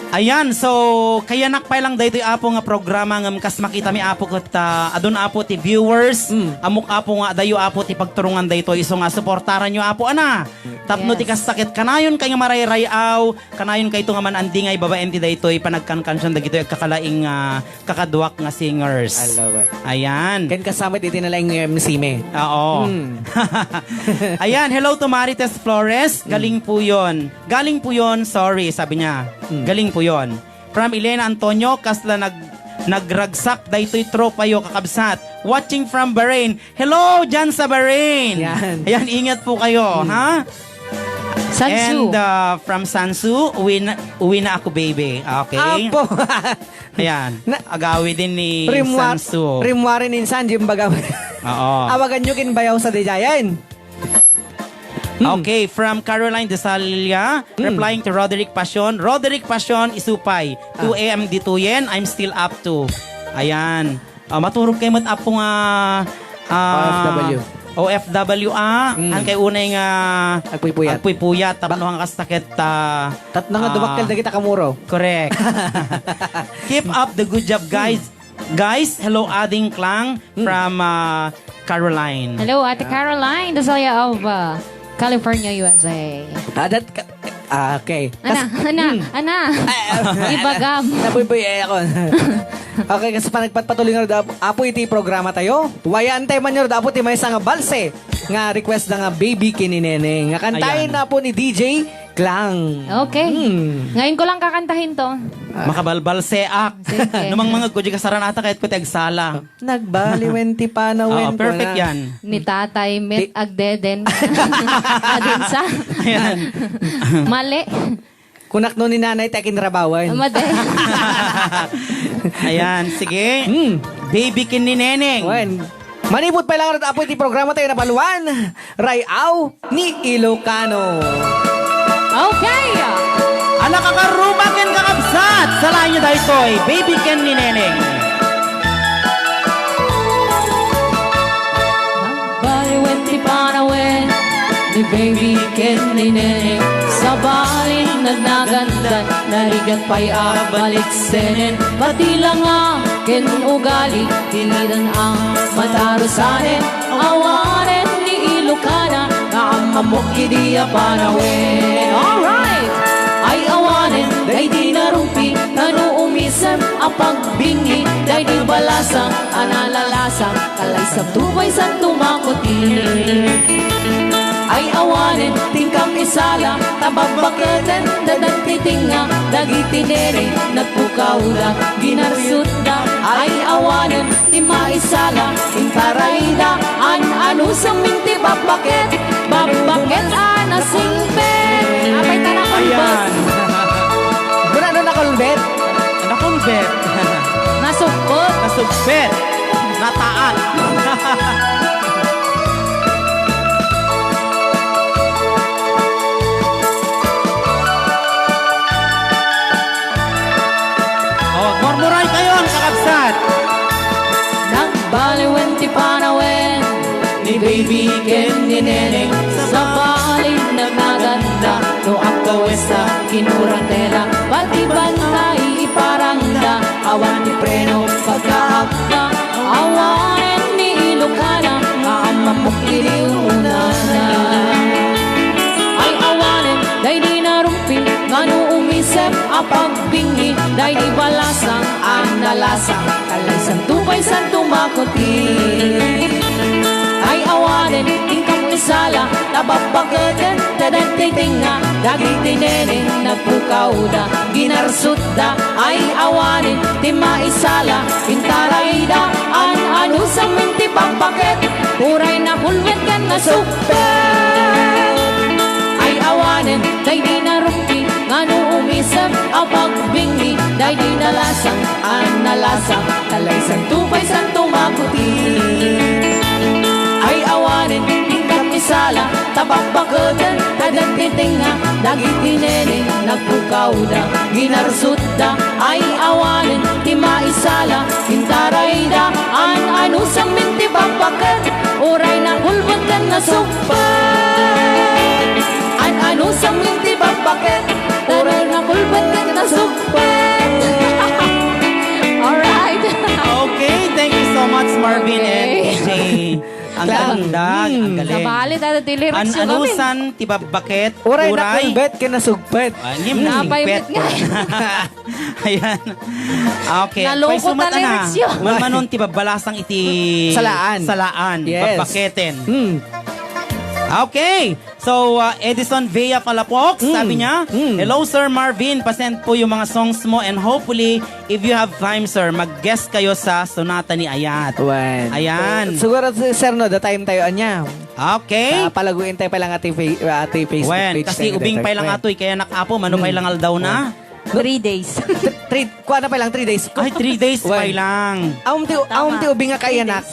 Ayan, so, kayanak pay lang daytoy, Apo, nga programa ngem kas makitami, Apo, ket, ah, adun, Apo, ti viewers. Mm. Ammok, Apo, nga adayo, Apo, ti pagturungan daytoy. Isu nga suportaranyo, Apo, ana. Tapno ti Yes. kasta ket kanayon kay nga marayray-aw, kanayon kayto nga man-andingay babaen ti daytoy panagkankansion dagitoy agkakalaing, ah, kakaduak nga singers. Alaw, eh. Ayan. Ken kasama iti nalaing M C mi. Oo. Hmm. Ayan, hello to Marites Flores. Hmm. Galing po yun. Galing po yun, sorry, sabi niya. Hmm. Galing po yun. From Elena Antonio, kasla nag-, nagragsak daytoy tropayo, kakabsat. Watching from Bahrain. Hello, dyan sa Bahrain. Yan. Ayan, ingat po kayo, Hmm. ha? Sansu. And, uh, from Sansu, uwi na, uwi na ako, baby. Okay. Apo. Ayan. Na- Agawi din ni Rimwa-, Sansu. Rimwari ni Sanji, baga. Oo. Awagan nyo kin bayaw sa dijayan. Hmm. Okay, from Caroline Desalia, Hmm. replying to Roderick Passion. Roderick Passion, isupay. Ah. Two A M ditoyen, I'm still up to. Ayan. Ah, maturog kayo met, Apo, nga, ah, O F W. O F W, ah. Mm. An kay unay nga Agpuypuyat. Agpuypuyat, tapno Bak- nga kastakit, ah, Tapno nga ah, dumakkel dagiti kamuro. Correct. Keep up the good job, guys. Mm. Guys, hello, Ading Klang Mm. from, ah, Caroline. Hello, Ate Ah. Caroline Desalia of, ah, California, U S A. Ah, that ka-, ah, okay. Ana, Kas-, ana, hmm. ana. Ay, ah, Ibagam. Nabuy-buy, eh, ako. Okay, kas panagpatpatuloy nga, Apo, iti programa tayo. Wayantay man nga, Apo, ti maysa nga balse nga request na nga Baby ken ni Neneng. Nga kantaen Ayan. na po ni D J Klang. Okay. Hmm. Ngayon ko lang kakantahin to. Ah. Makabalbalseak. Sige. Numang mga gudji kasaran ata kahit ko ti agsala. Nagbaliwen ti panawen, Oo, perfect kuna. yan. Ni tatay, met Ti- agdeden. Adin sa? Ayan. Mali. Kunak no ni nanay, ti akinrabawan. Madi. Ayan, sige. Hmm. Baby ken ni Neneng. Wen. Manipud pay lang ret, Apo, iti programa tayo na Paluan. Ray-aw ni Ilocano. Okay. Ala, kakaruma ken kakabsat, salaenyo daytoy, Baby ken ni Neneng. Nagbaliwen ti panawen ni Baby ken ni Neneng. Sabali nagnagandan, narigat pay a baliksenen. Pati langa ken ugali, tinidan a matarusanen. Awanen ni Ilocana nga ammok idi a panawen. Alright! Ay awanen daydi narumpi, nano umisem a pagbingi, daydi balasang a nalalasang, kalaysa to pay san tumakuti. Ay awanen ti inkam isala, ta babbaketen, dadan ti tinga, dagiti nene, nagpukawda, ginarsutda. Ay awanen Ti maisala, intarayda, an-anusem ti babbaket, babbaket a nasingpet. Apay ta nakulbet. Ayan. Muna, ano nakulbet? Nakulbet. Nasugpet. Nasugpet. Nataat. Oh, murmuray kayon, kakabsat. Nagbaliwen ti panawen ni Baby ken ni Neneng. Sabali nagnaganna no agkawes a kinuratela. Pati bantay iparangda, awan ti preno pagkaakda. Awanen ni Ilocana nga ammok idi unana. Ay awanen daydi narumpi, ngano umisem a pagbingi, daydi balasang a nalasang, kalaysan to pay san tumakuti. Ay awanen ti inkam isala, ta babbaketen, ta dagiti tinga, dagiti nene, nagpukawda, ginarsutda. Ay awanen ti maisala, intarayda, an Anusamin ti bakbaket, uray nakulbet ken nasukbet. Ay awanen, daydi narungki, ngano umisem a pagbinggi, daydi nalasang, a nalasang, talaysanto pay santo makuti. Ay awanen, inka misala, ta bakbaketen, ta dagiti tengnga, dagiti nene, nagpukawda, ginarsutda, ay awanen, ti maisala, intarayda, an-anusamin ti bakbaket, uray nakulbet ken nasukbet. An-anusamin ti bakbaket, uray nakulbet ken nasukbet. Alright. Okay, thank you so much, Marvin and Okay. D J. Ang Klam. kalandag, ang Mm. galing. Sabali, dati ti lyrics An yung kami. anusan ti babbaket, Uray nakulbet ken nasugpet. Ah, ngem Napay nasingpet. met nga. Ayan. Okay. Nalungkot Pay sumat na ana. lyrics yun. Manmanon ti babbalasang iti Salaan. Salaan. Yes. Babbaketen. Hmm. Okay. So, uh, Edison Vea Palapox, Mm. sabi niya, Mm. "Hello, Sir Marvin. Pasend po yung mga songs mo and hopefully, if you have time, sir, mag-guest kayo sa Sonata ni Ayat." Wen. Ayan. So, siguro, sir, no, the time tayo, anya. Okay. Ah, palaguin tayo pa lang ati, fa- ati Facebook Wen, page kasi tayo, ubing tayo. pa lang Wen. atoy, kaya nakapo, mano pa lang aldaw na. Three days. Three, kuha na pa lang three days. Ay, three days Wen. pa lang. Aum ti, aum ti ubing nga kaiyanak.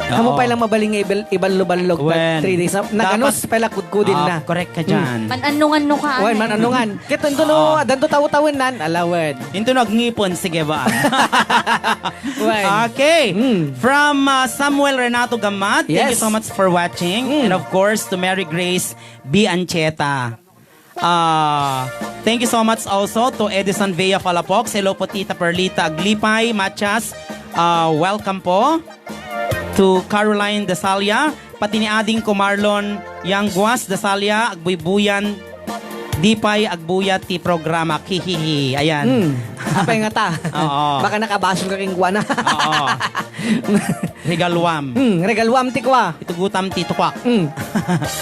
Amo Oo. pa lang mabaling nga ibal, iballo-ballog Wen. three days. Na, naganus Dapat- pa lang kudkudin Ah, na. correct ka dyan. Man-annungan no ka. Wen, man-annungan. Kaya ito no, Oo. danto tawo-tawen nan, alawen. Into nagngipon, sige ba? Wen. Okay. Mm. From uh, Samuel Renato Gamad, thank you Yes. so much for watching. Mm. And of course, to Mary Grace B. Ancheta. Uh, thank you so much also to Edison Vea Palapox. Hello po, Tita Perlita Aglipay, Matias. Uh, welcome po. To Caroline Dasalia, pati ni ading ko Marlon Yangguas Dasalia, agbuybuyan, di pay agbuya ti programa. Hihihi. Ayan. Hmm. Apay nga ta. Oo. Baka nakabasol ka king kuana. Oo. Regaluam. Hmm, regaluam ti kua. Itugutam ti tukak. Hmm.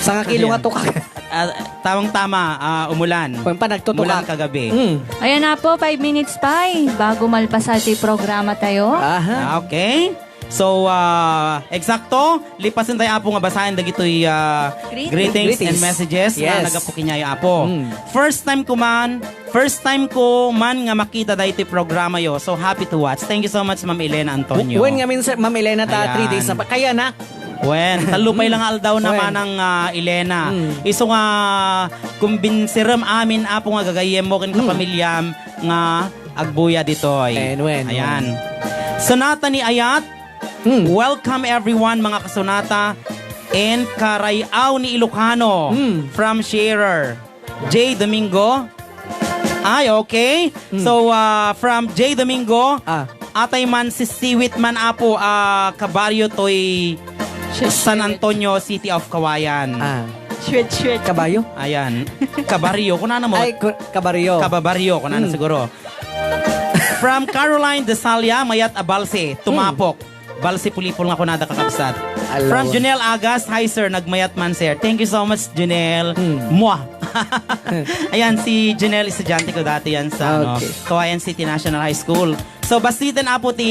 Sanga kilo nga Ayan. tukak. Ah, tamang-tama, ah, umulan. Wen pa nagtutukak. Umulan kagabi. Hmm. Ayan na po, five minutes pa eh. Bago malpasa ti programa tayo. Aha. Ah, okay. So, ah, eksakto, lipasen tayo, Apo, nga basaen dagitoy, ah, Greetings. greetings, and Greetings. messages nga Yes. nagapu kenyayo, Apo. Mm. First time ko man, first time ko man nga makita daytoy programa yo. So happy to watch. Thank you so much, Ma'am Elena Antonio. Wen ngamin, sir, Ma'am Elena, ta Ayan. three days na pa. Kaya na. Wen, talupay lang aldaw na Wen. manang, ah, Elena. Mm. Isu nga kumbinsirem amin, Apo, nga gagayyem mo ken Mm. kapamilyam nga agbuya ditoy. Wen, wen, Ayan. Sonata ni Ayat, Hmm. Welcome everyone, mga kasunata and karay-aw ni Ilocano, Hmm. from Sharer, J Domingo. Ay, okay. Hmm. So, ah, from J Domingo, Ah. atay man sisiwit man, Apo, ah, kabaryo toy San Antonio, City of Kawayan. Ah. Shwet, shwet. Kabayo? Ayan. Kabaryo, kunana mo. Ay, ku- kabaryo. Kababaryo, kunana Hmm. siguro. From Caroline Desalia, mayat a balse, tumapok. Balse pulipol nga kunada, kakabsat. Alaw. From Junel Agas, "Hi sir, nagmayat man sir." Thank you so much, Junel. Hmm. Mwah! Ayan, si Junel, estudyante ko dati yan sa ano, Okay. Kawayan City National High School. So, bastiten, Apo, ti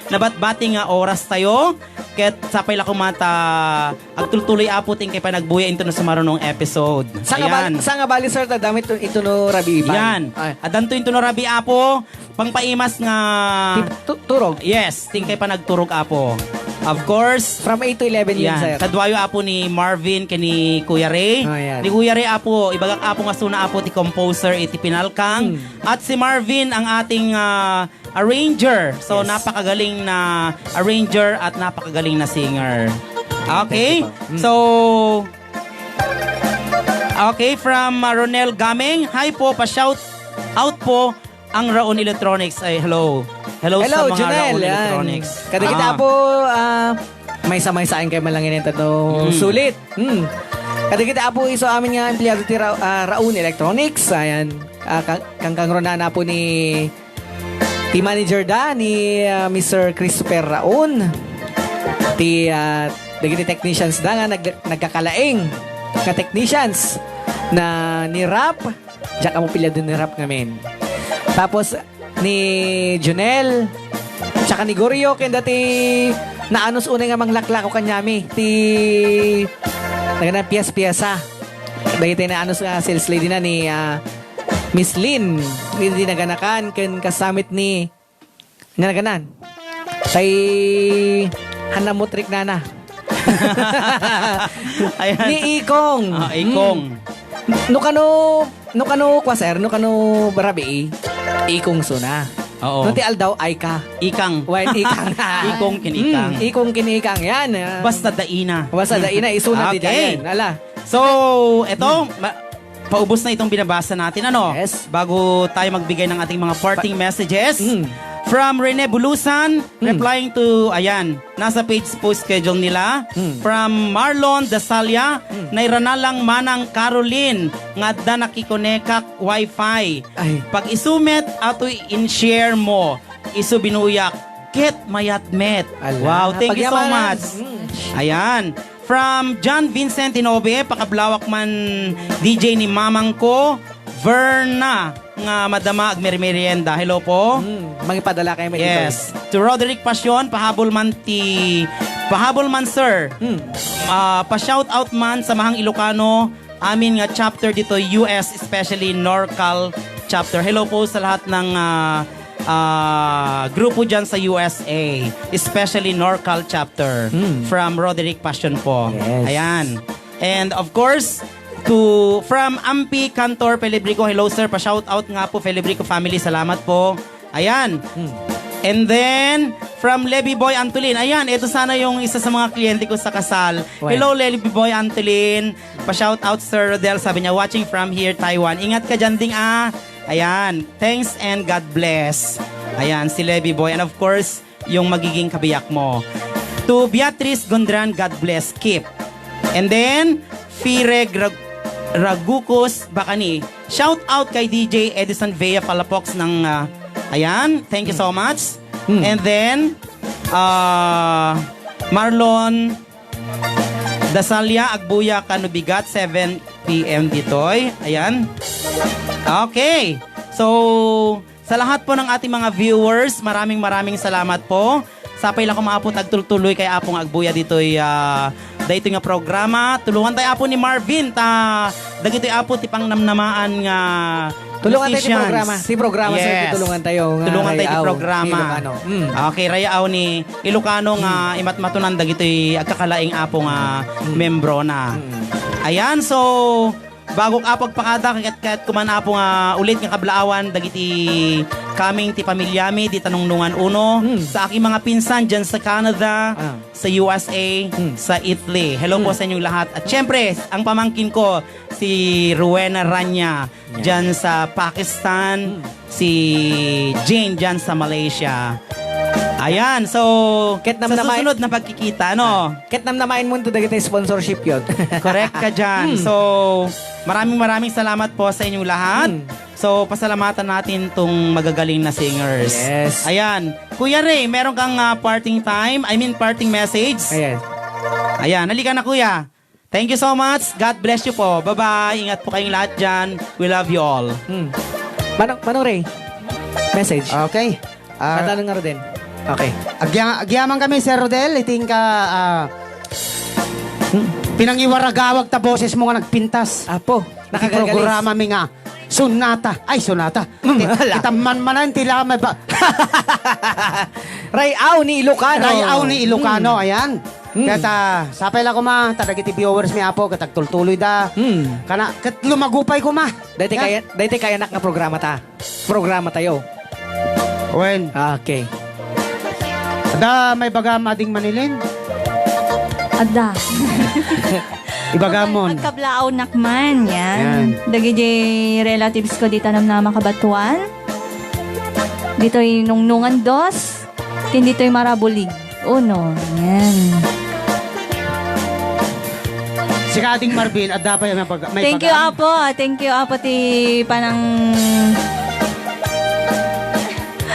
nabatbati nga oras tayo. Ket sapay la koma ta agtultuloy, Apo, ti inkay panagbuya intono sumarunong episode. Saan nga bali, saan nga bali, sir, ta damo ito, ito no rabii, bay? Yan. Ay. Addanto intono rabii, Apo, pangpaimas nga Ti-, tu-, turog. Yes, ti inkay panagturog, Apo. Of course, From eight to eleven yun, yan. Sir. Kaduayo, Apo, ni Marvin ken ni Kuya Ray. Oh, yan. Ni Kuya Ray, Apo, ibagak, Apo, nga suna, Apo, ti composer iti pinalkang. Hmm. At si Marvin, ang ating ah, arranger. So, Yes. napakagaling na arranger at napakagaling na singer. Okay? Thank you, Pao. Mm. So, okay, from ah, Ronel Gameng. "Hi po, pa-shout out po ang Raon Electronics." Ay, hello. Hello, Hello, sa mga Junel. Raon Yan. Electronics. Kada kita Ah. po, ah, may samay saan kayo malangin ito, no? Mm. Sulit. Hmm. Kada kita po iso amin nga empleyado ti Ra- ah, Raon Electronics. Ayan. Ah, kang, kang, kang Ronel na po ni ti manager da ni ah, Mister Christopher Raon. Ti ah, dagiti technicians da nga nag, nagkakalaing nga technicians na ni Rap, diak ammo pilian ni Rap ngamin. Tapos ni Junel, tsaka ni Gorio, ken dati naanus unay nga manglaklako kaniami ti nagana pies-piesa. Dagiti naanus nga sales lady na ni, ah, Miss Lynn, dagiti naganakan ken kasamit ni nga naganan. Kay Hannah Mutrik nana. Ayan. Ni Ikong. Ah, Ikong. Mm. No kano, no kano, kwa, sir, no kano rabii, Ikong suna. Oo. No ti aldaw, ay ka. Ikang. Wen, Ikang. Ikong ken Mm, Ikang. Ikong ken Ikang. Yan, ah. Basta daina. Basta daina, isuna di Okay. dayan. Ala. So, eto, Hmm. ma-, paubos na itong binabasa natin, ano? Yes. Bago tayo magbigay ng ating mga parting Pa- messages. Hmm. From Rene Bulusan, Hmm. replying to, ayan, nasa page po schedule nila. Hmm. From Marlon Dasalia, Hmm. nairana lang manang Caroline, nga adda nakikonekak wifi. Ay. Pag isu met, atoy in-share mo. Isu binuyak, ket mayat met. Ala, Wow, thank you so pagyamanan. much. Mm. Ayan. From John Vincent Hinobe, pakablawak man D J ni mamangko, Verna, nga madama agmerimerienda. Hello po. Mm, mangipadala kayo, may Yes. To Roderick Passion, pahabol man ti, pahabol man, sir. Mm. Ah, pa-shout out man sa Mahang Ilocano, amin nga chapter dito, U S, especially NorCal chapter. Hello po sa lahat ng, ah, ah, grupo dyan sa U S A, especially NorCal chapter, Hmm. from Roderick Passion po. Yes. Ayan. And of course, to, from Ampi Cantor Felibrico, hello sir, pa-shout out nga po Felibrico family, salamat po. Ayan. Hmm. And then, from Levi Boy Antolin. Ayan, ito sana yung isa sa mga kliyente ko sa kasal. Well. Hello, Levi Boy Antolin. Pa-shout out, Sir Rodel. Sabi niya, "Watching from here, Taiwan." Ingat ka dyan, ding, ah. Ayan. Thanks and God bless. Ayan, si Levi Boy. And of course, yung magiging kabiyak mo. To Beatrice Gondran, God bless. Keep. And then, Fireg Rag-, Ragucos Bacani. Shout out kay D J Edison Vea Palafox ng, ah, ayan, thank you so much. Hmm. And then, ah, Marlon Dasalia, agbuya kano bigat, seven P M ditoy. Ayan. Okay. So, sa lahat po ng ating mga viewers, maraming, maraming salamat po. Sapay la koma, Apo, ti agtultuloy kay Apo nga agbuya ditoy, ah, daytoy nga programa. Tulongan tayo, Apo, ni Marvin, ta dagitoy, Apo, ti pangnamnamaan nga Tulongan tayo ti musicians. programa. Ti programa, sir, Yes. tulungan tayo nga Tulongan tayo ti Rayaw programa. ni Ilocano. Mm. Okay, Rayaw ni Ilocano nga Mm. imatmatunan dagitoy agkakalaing, Apo, nga Mm. membro na. Mm. Ayan, so, Bago ka pagpakada, ket, ket kuman, Apo, nga ulit nga kablaawan dagiti coming ti pamilyami, di tanungtungan uno, Hmm. sa aking mga pinsan dyan sa Canada, Ah. sa U S A, Hmm. sa Italy. Hello po Hmm. sa inyong lahat. At syempre, ang pamangkin ko, si Rowena Rania, Yan. dyan sa Pakistan, Hmm. si Jane dyan sa Malaysia. Ayan, so, Ket sa namnamay- susunod na pagkikita, no? Ah, ket namnamaen mo ito dagiti sponsorship yon. Correct ka dyan. Hmm. So, maraming, maraming salamat po sa inyong lahat. Hmm. So, pasalamatan natin tong magagaling na singers. Yes. Ayan. Kuya Ray, meron kang, ah, parting time? I mean, parting message? Ayan. Ayan, halika na, Kuya. Thank you so much. God bless you po. Bye-bye. Ingat po kayong lahat dyan. We love you all. Hmm. Manong, Manong Ray, message. Okay. Ah, Matanong nga, Rodel. Okay. Agya-, agyaman kami, Sir Rodel. Iting ka, ah, Hmm. pinangiwaragawag ta boses mo nga nagpintas. Apo, Iti nakagagalis. programa mi nga Sonata. Ay, Sonata. Mm, Ti-, ala. Kita man manan ti lamay ba? Rayaw ni Ilocano. Rayaw ni Ilocano, Mm. ayan. Mm. Ket, ah, sapay la koma, ta dagiti viewers mi, Apo, ket agtultuloy da. Mm. Kana, ket lumago pay koma. Daytoy Yan. kaya, daytoy kayanak nga programa ta. Programa tayo. Wen. Okay. Adda maibagam, Ading Manilin? Adda. Ibagamon. Agkablaawnak man, yan. Yan. Dagiti relatives ko dita Namnama, Cabatuan. Ditoy Nungnungan dos. Ken ditoy Marabulig. Uno. Yan. Sika, Ading Marvin, adda pay mapag-, may Thank you, pagaan? Apo. Thank you, Apo, ti panang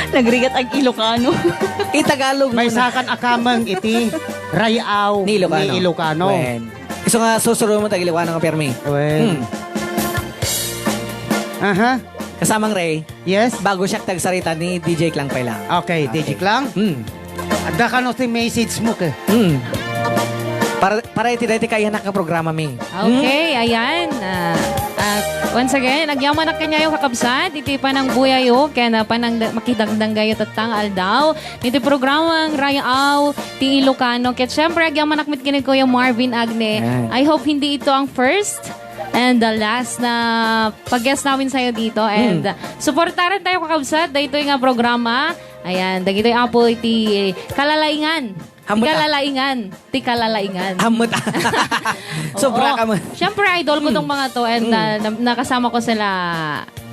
Nagrigat ag Ilocano. I-Tagalog mo na. Maysakan a kameng iti rayaw Ni Ilocano. ni Ilocano. Wen. Isu nga susuromo ti ag Ilocano nga permi. Wen. Hmm. Aha. Kasamang Ray, Yes? bago siya tagsarita ni D J Klang pay lang. Okay, D J Okay. Klang. Hmm. Adda kano ti message mo, ke? Hmm. Para, para iti daytoy kaayanak nga programa mi. Okay, ayan. Ah, ah, once again, agyamanak kaniayo, kakabsat, iti panangbuyayo, ken, ah, panang makidangdanggayo tatta nga aldaw. Iti programang Rayaw ti Ilocano. Ket syempre, agyamanak met ken ni Kuya Marvin Agne. Ayan. I hope hindi ito ang first and the last na pag-guest namin sa'yo dito. And, Hmm. ah, suportaran tayo, kakabsat, daytoy nga programa. Ayan, dagitoy apo iti kalalaingan. Ti Hamuta. Kalalaingan. Ti kalalaingan. Hamuta. Sobra Oo. Ka mo. Siyempre, idol ko Mm. tong mga to and, Mm. ah, na-, nakasama ko sila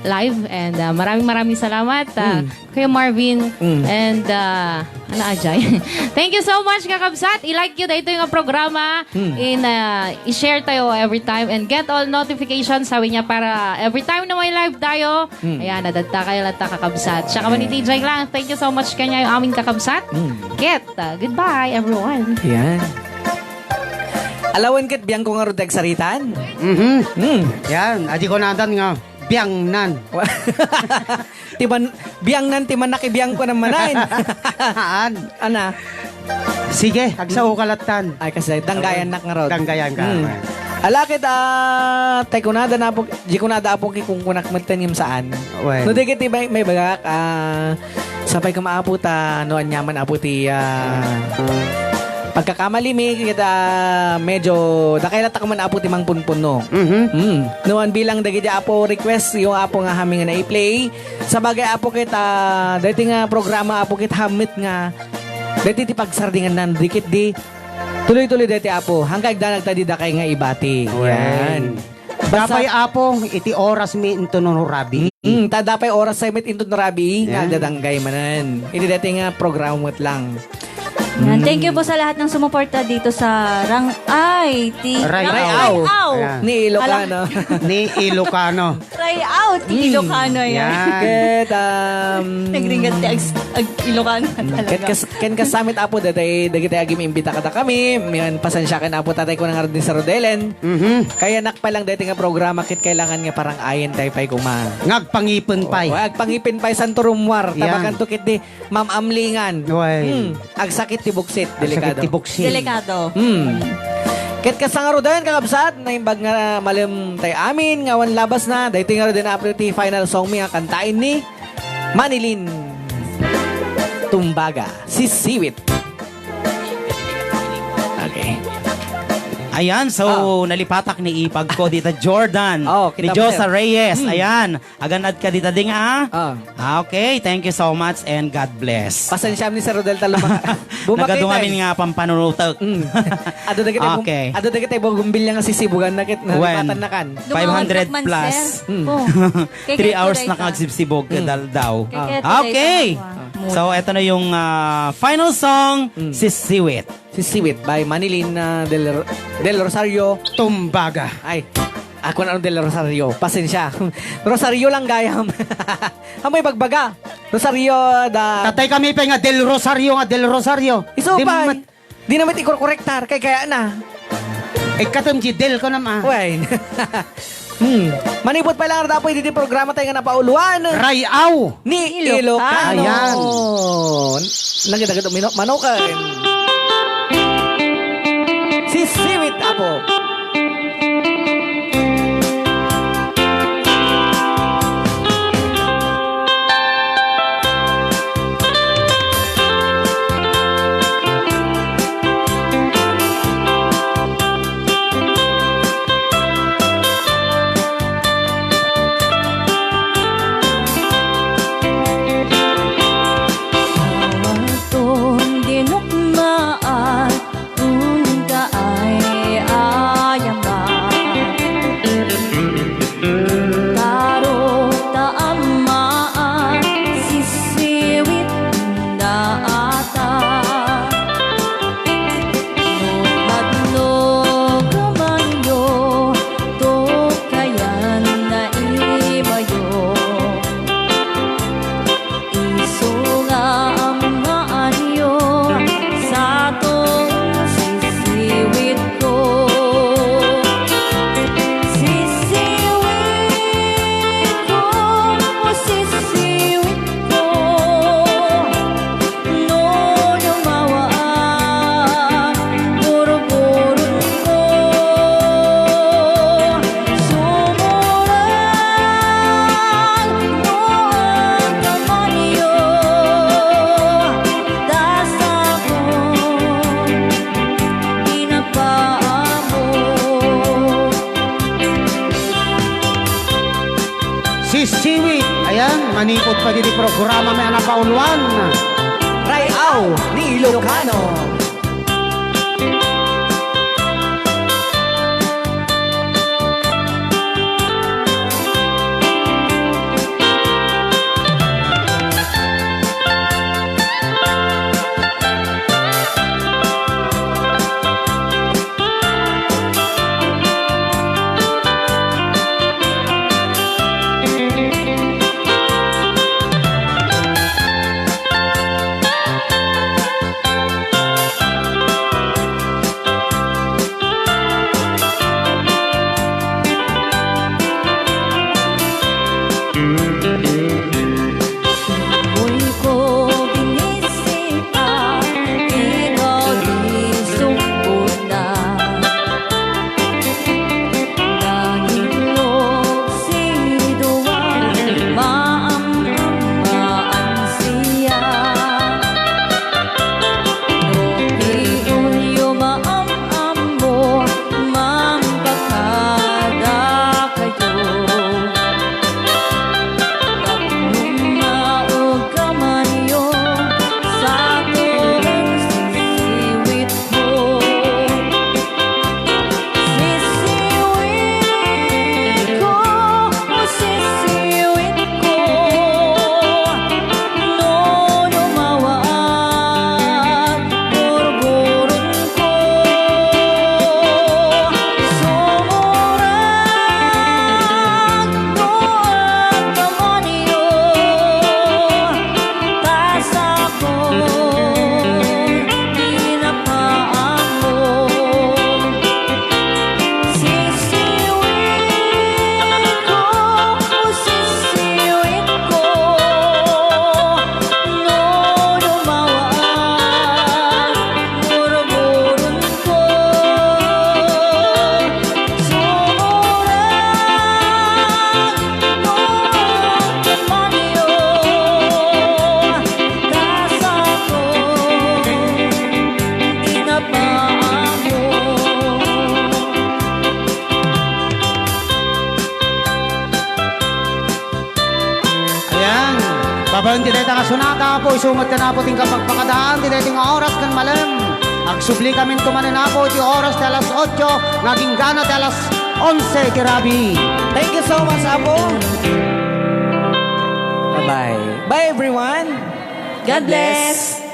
live and, ah, maraming, maraming salamat, ah, Mm. Kuya Marvin Mm. and, ah, ano, Ajay. Thank you so much, kakabsat. I-like you daytoy nga programa. Mm. In, ah, i-share tayo every time and get all notifications, sabi niya, para every time na may live tayo, Hmm. Ayan, nadagta kayo latta, kakabsat. Siya ka man ni T J lang. Thank you so much kaniayo amin, kakabsat. Hmm. Ket, ah, goodbye, everyone. Yan. Alawan ket biangko ngarud ti agsaritan? Mhm. Hmm. Yan, adi ko natan nga biangnan. Ti man, biangnan ti manakibiangko naman ay. Haan. Ana. Sige, agsao ka lattan. Ay, kasi danggayannak ngarud. Danggayan ka. Hmm. Ala ket, ah, tay kunada na apo, di kunada apo, kikungkunak metten ngem saan. Wen. No, di ket may, may bagak, ah, sapay koma apo ta, no, aniaman apo ti, ah, pagkakamali mi, ket, ah, medyo dakay latta koma apo ti mangpunpunno. Mhm. Hmm. No, bilang dagiti apo request, yung apo nga hami nga na-play, sabagay, apo, ket, ah, daytoy nga programa, apo, ket hammet nga daytoy ti pagsardingannan, di ket di tuloy-tuloy daytoy, apo. Hangka agdanag ta di dakay nga ibati. Wen. Yan. Basta dapay, apo, iti oras mi inton no rabii. Mm, ta dapay oras tayo met inton no rabii, nga Yan. Agdadanggay manen. Iti daytoy nga programa met lang. Yan. Mm. Thank you po sa lahat ng sumuporta dito sa Rang-, ay, ti-, Rayaw. Rayaw. Ayan. Ni Ilocano. Ala. Ni Ilocano. Try out, Mm. Ilocano yan. Yan. Ket, um, Nagringat ti ag-, ag-, Ilocano Mm. talaga. Ket kas-, ken kasamit, apo, dagiti, dagiti agiimbita kadakami, yan, pasensiakan, apo, tatay ko na nga ni Sir Rodelen. Mhm. Kaya nakpalang daytoy nga programa, ket kailangan nga parang ayen tayo pay kuma. Nga agpangipen pay. O, agpangipen pay, Santo Rumuar, Yan. Tabakan to, ket di, Ma'am Amlingan. Uy. Hmm. Agsakit ti buksit. Agsakit Delikado. Ti buksit. Delikado. Hmm. Ket kasta ngaruden, kakabsat, naimbag nga malem tay amin, nga awan labas na. Daytoy ngaruden, apo, ti final song mi nga kantaen ni Manilyn Tumbaga, Sisiwit. Okay. Ayan, so, Ah. Nalipatak ni ipag ko dita, Jordan. Oh, ni kita mo, Josa sir. Reyes. Hmm. Ayan. Agan-ad ka dita, ding, ah? Ah. Ah, okay. Thank you so much and God bless. Pasensiam ni Sir Rodel ta luma-, bumakay Nagadu ngamin tayo. Nga pampanunutok. Mm. Adu dagiti bu-, Okay. Adu dagiti bugumbilya nga sisibugan na ket Wen. Nalipatan na kan. Five hundred Dumawan plus. Man, sir. Mm. Oh. Kay Three hours kay na kay kagsibsibog, Mm. Kadaldaw. Kay Ah. Kay Okay. Kay Kay So, eto na yung, ah, final song, Mm. Sisiwit. Sisiwit by Manilyn, ah, Del, Del Rosario. Tumbaga. Ay, ako na Del Rosario. Pasensya. Rosario lang gayam. Amoy bagbaga. Rosario da Tatay kami pa nga Del Rosario nga Del Rosario. Isu Di pay. mat- Di na met ikorkorektar. Kay kaya na. Eh, katam di Del ko nam, ah. Wen. Hmm. Manipud pay lang, Ardapoy, diti programa tayo nga napauluan. Rayaw. Ni Ilocano. Ilocano. Ayan. Nagdagad umino-, manokan. Sisiwit, apo. Nipud pay ditoy programami a napauluan, Ray-aw ni Ilocano. Ayan. Babaen ti dayta nga sonata, Apo, isu met ken, Apo, ti inkapagpakadaan ti daytoy nga oras ken malem. Agsubli kamin tumanen, Apo, iti oras ti alas otso nga agingga ti alas onse ti rabii. Thank you so much, Apo. Bye-bye. Bye, everyone. God bless.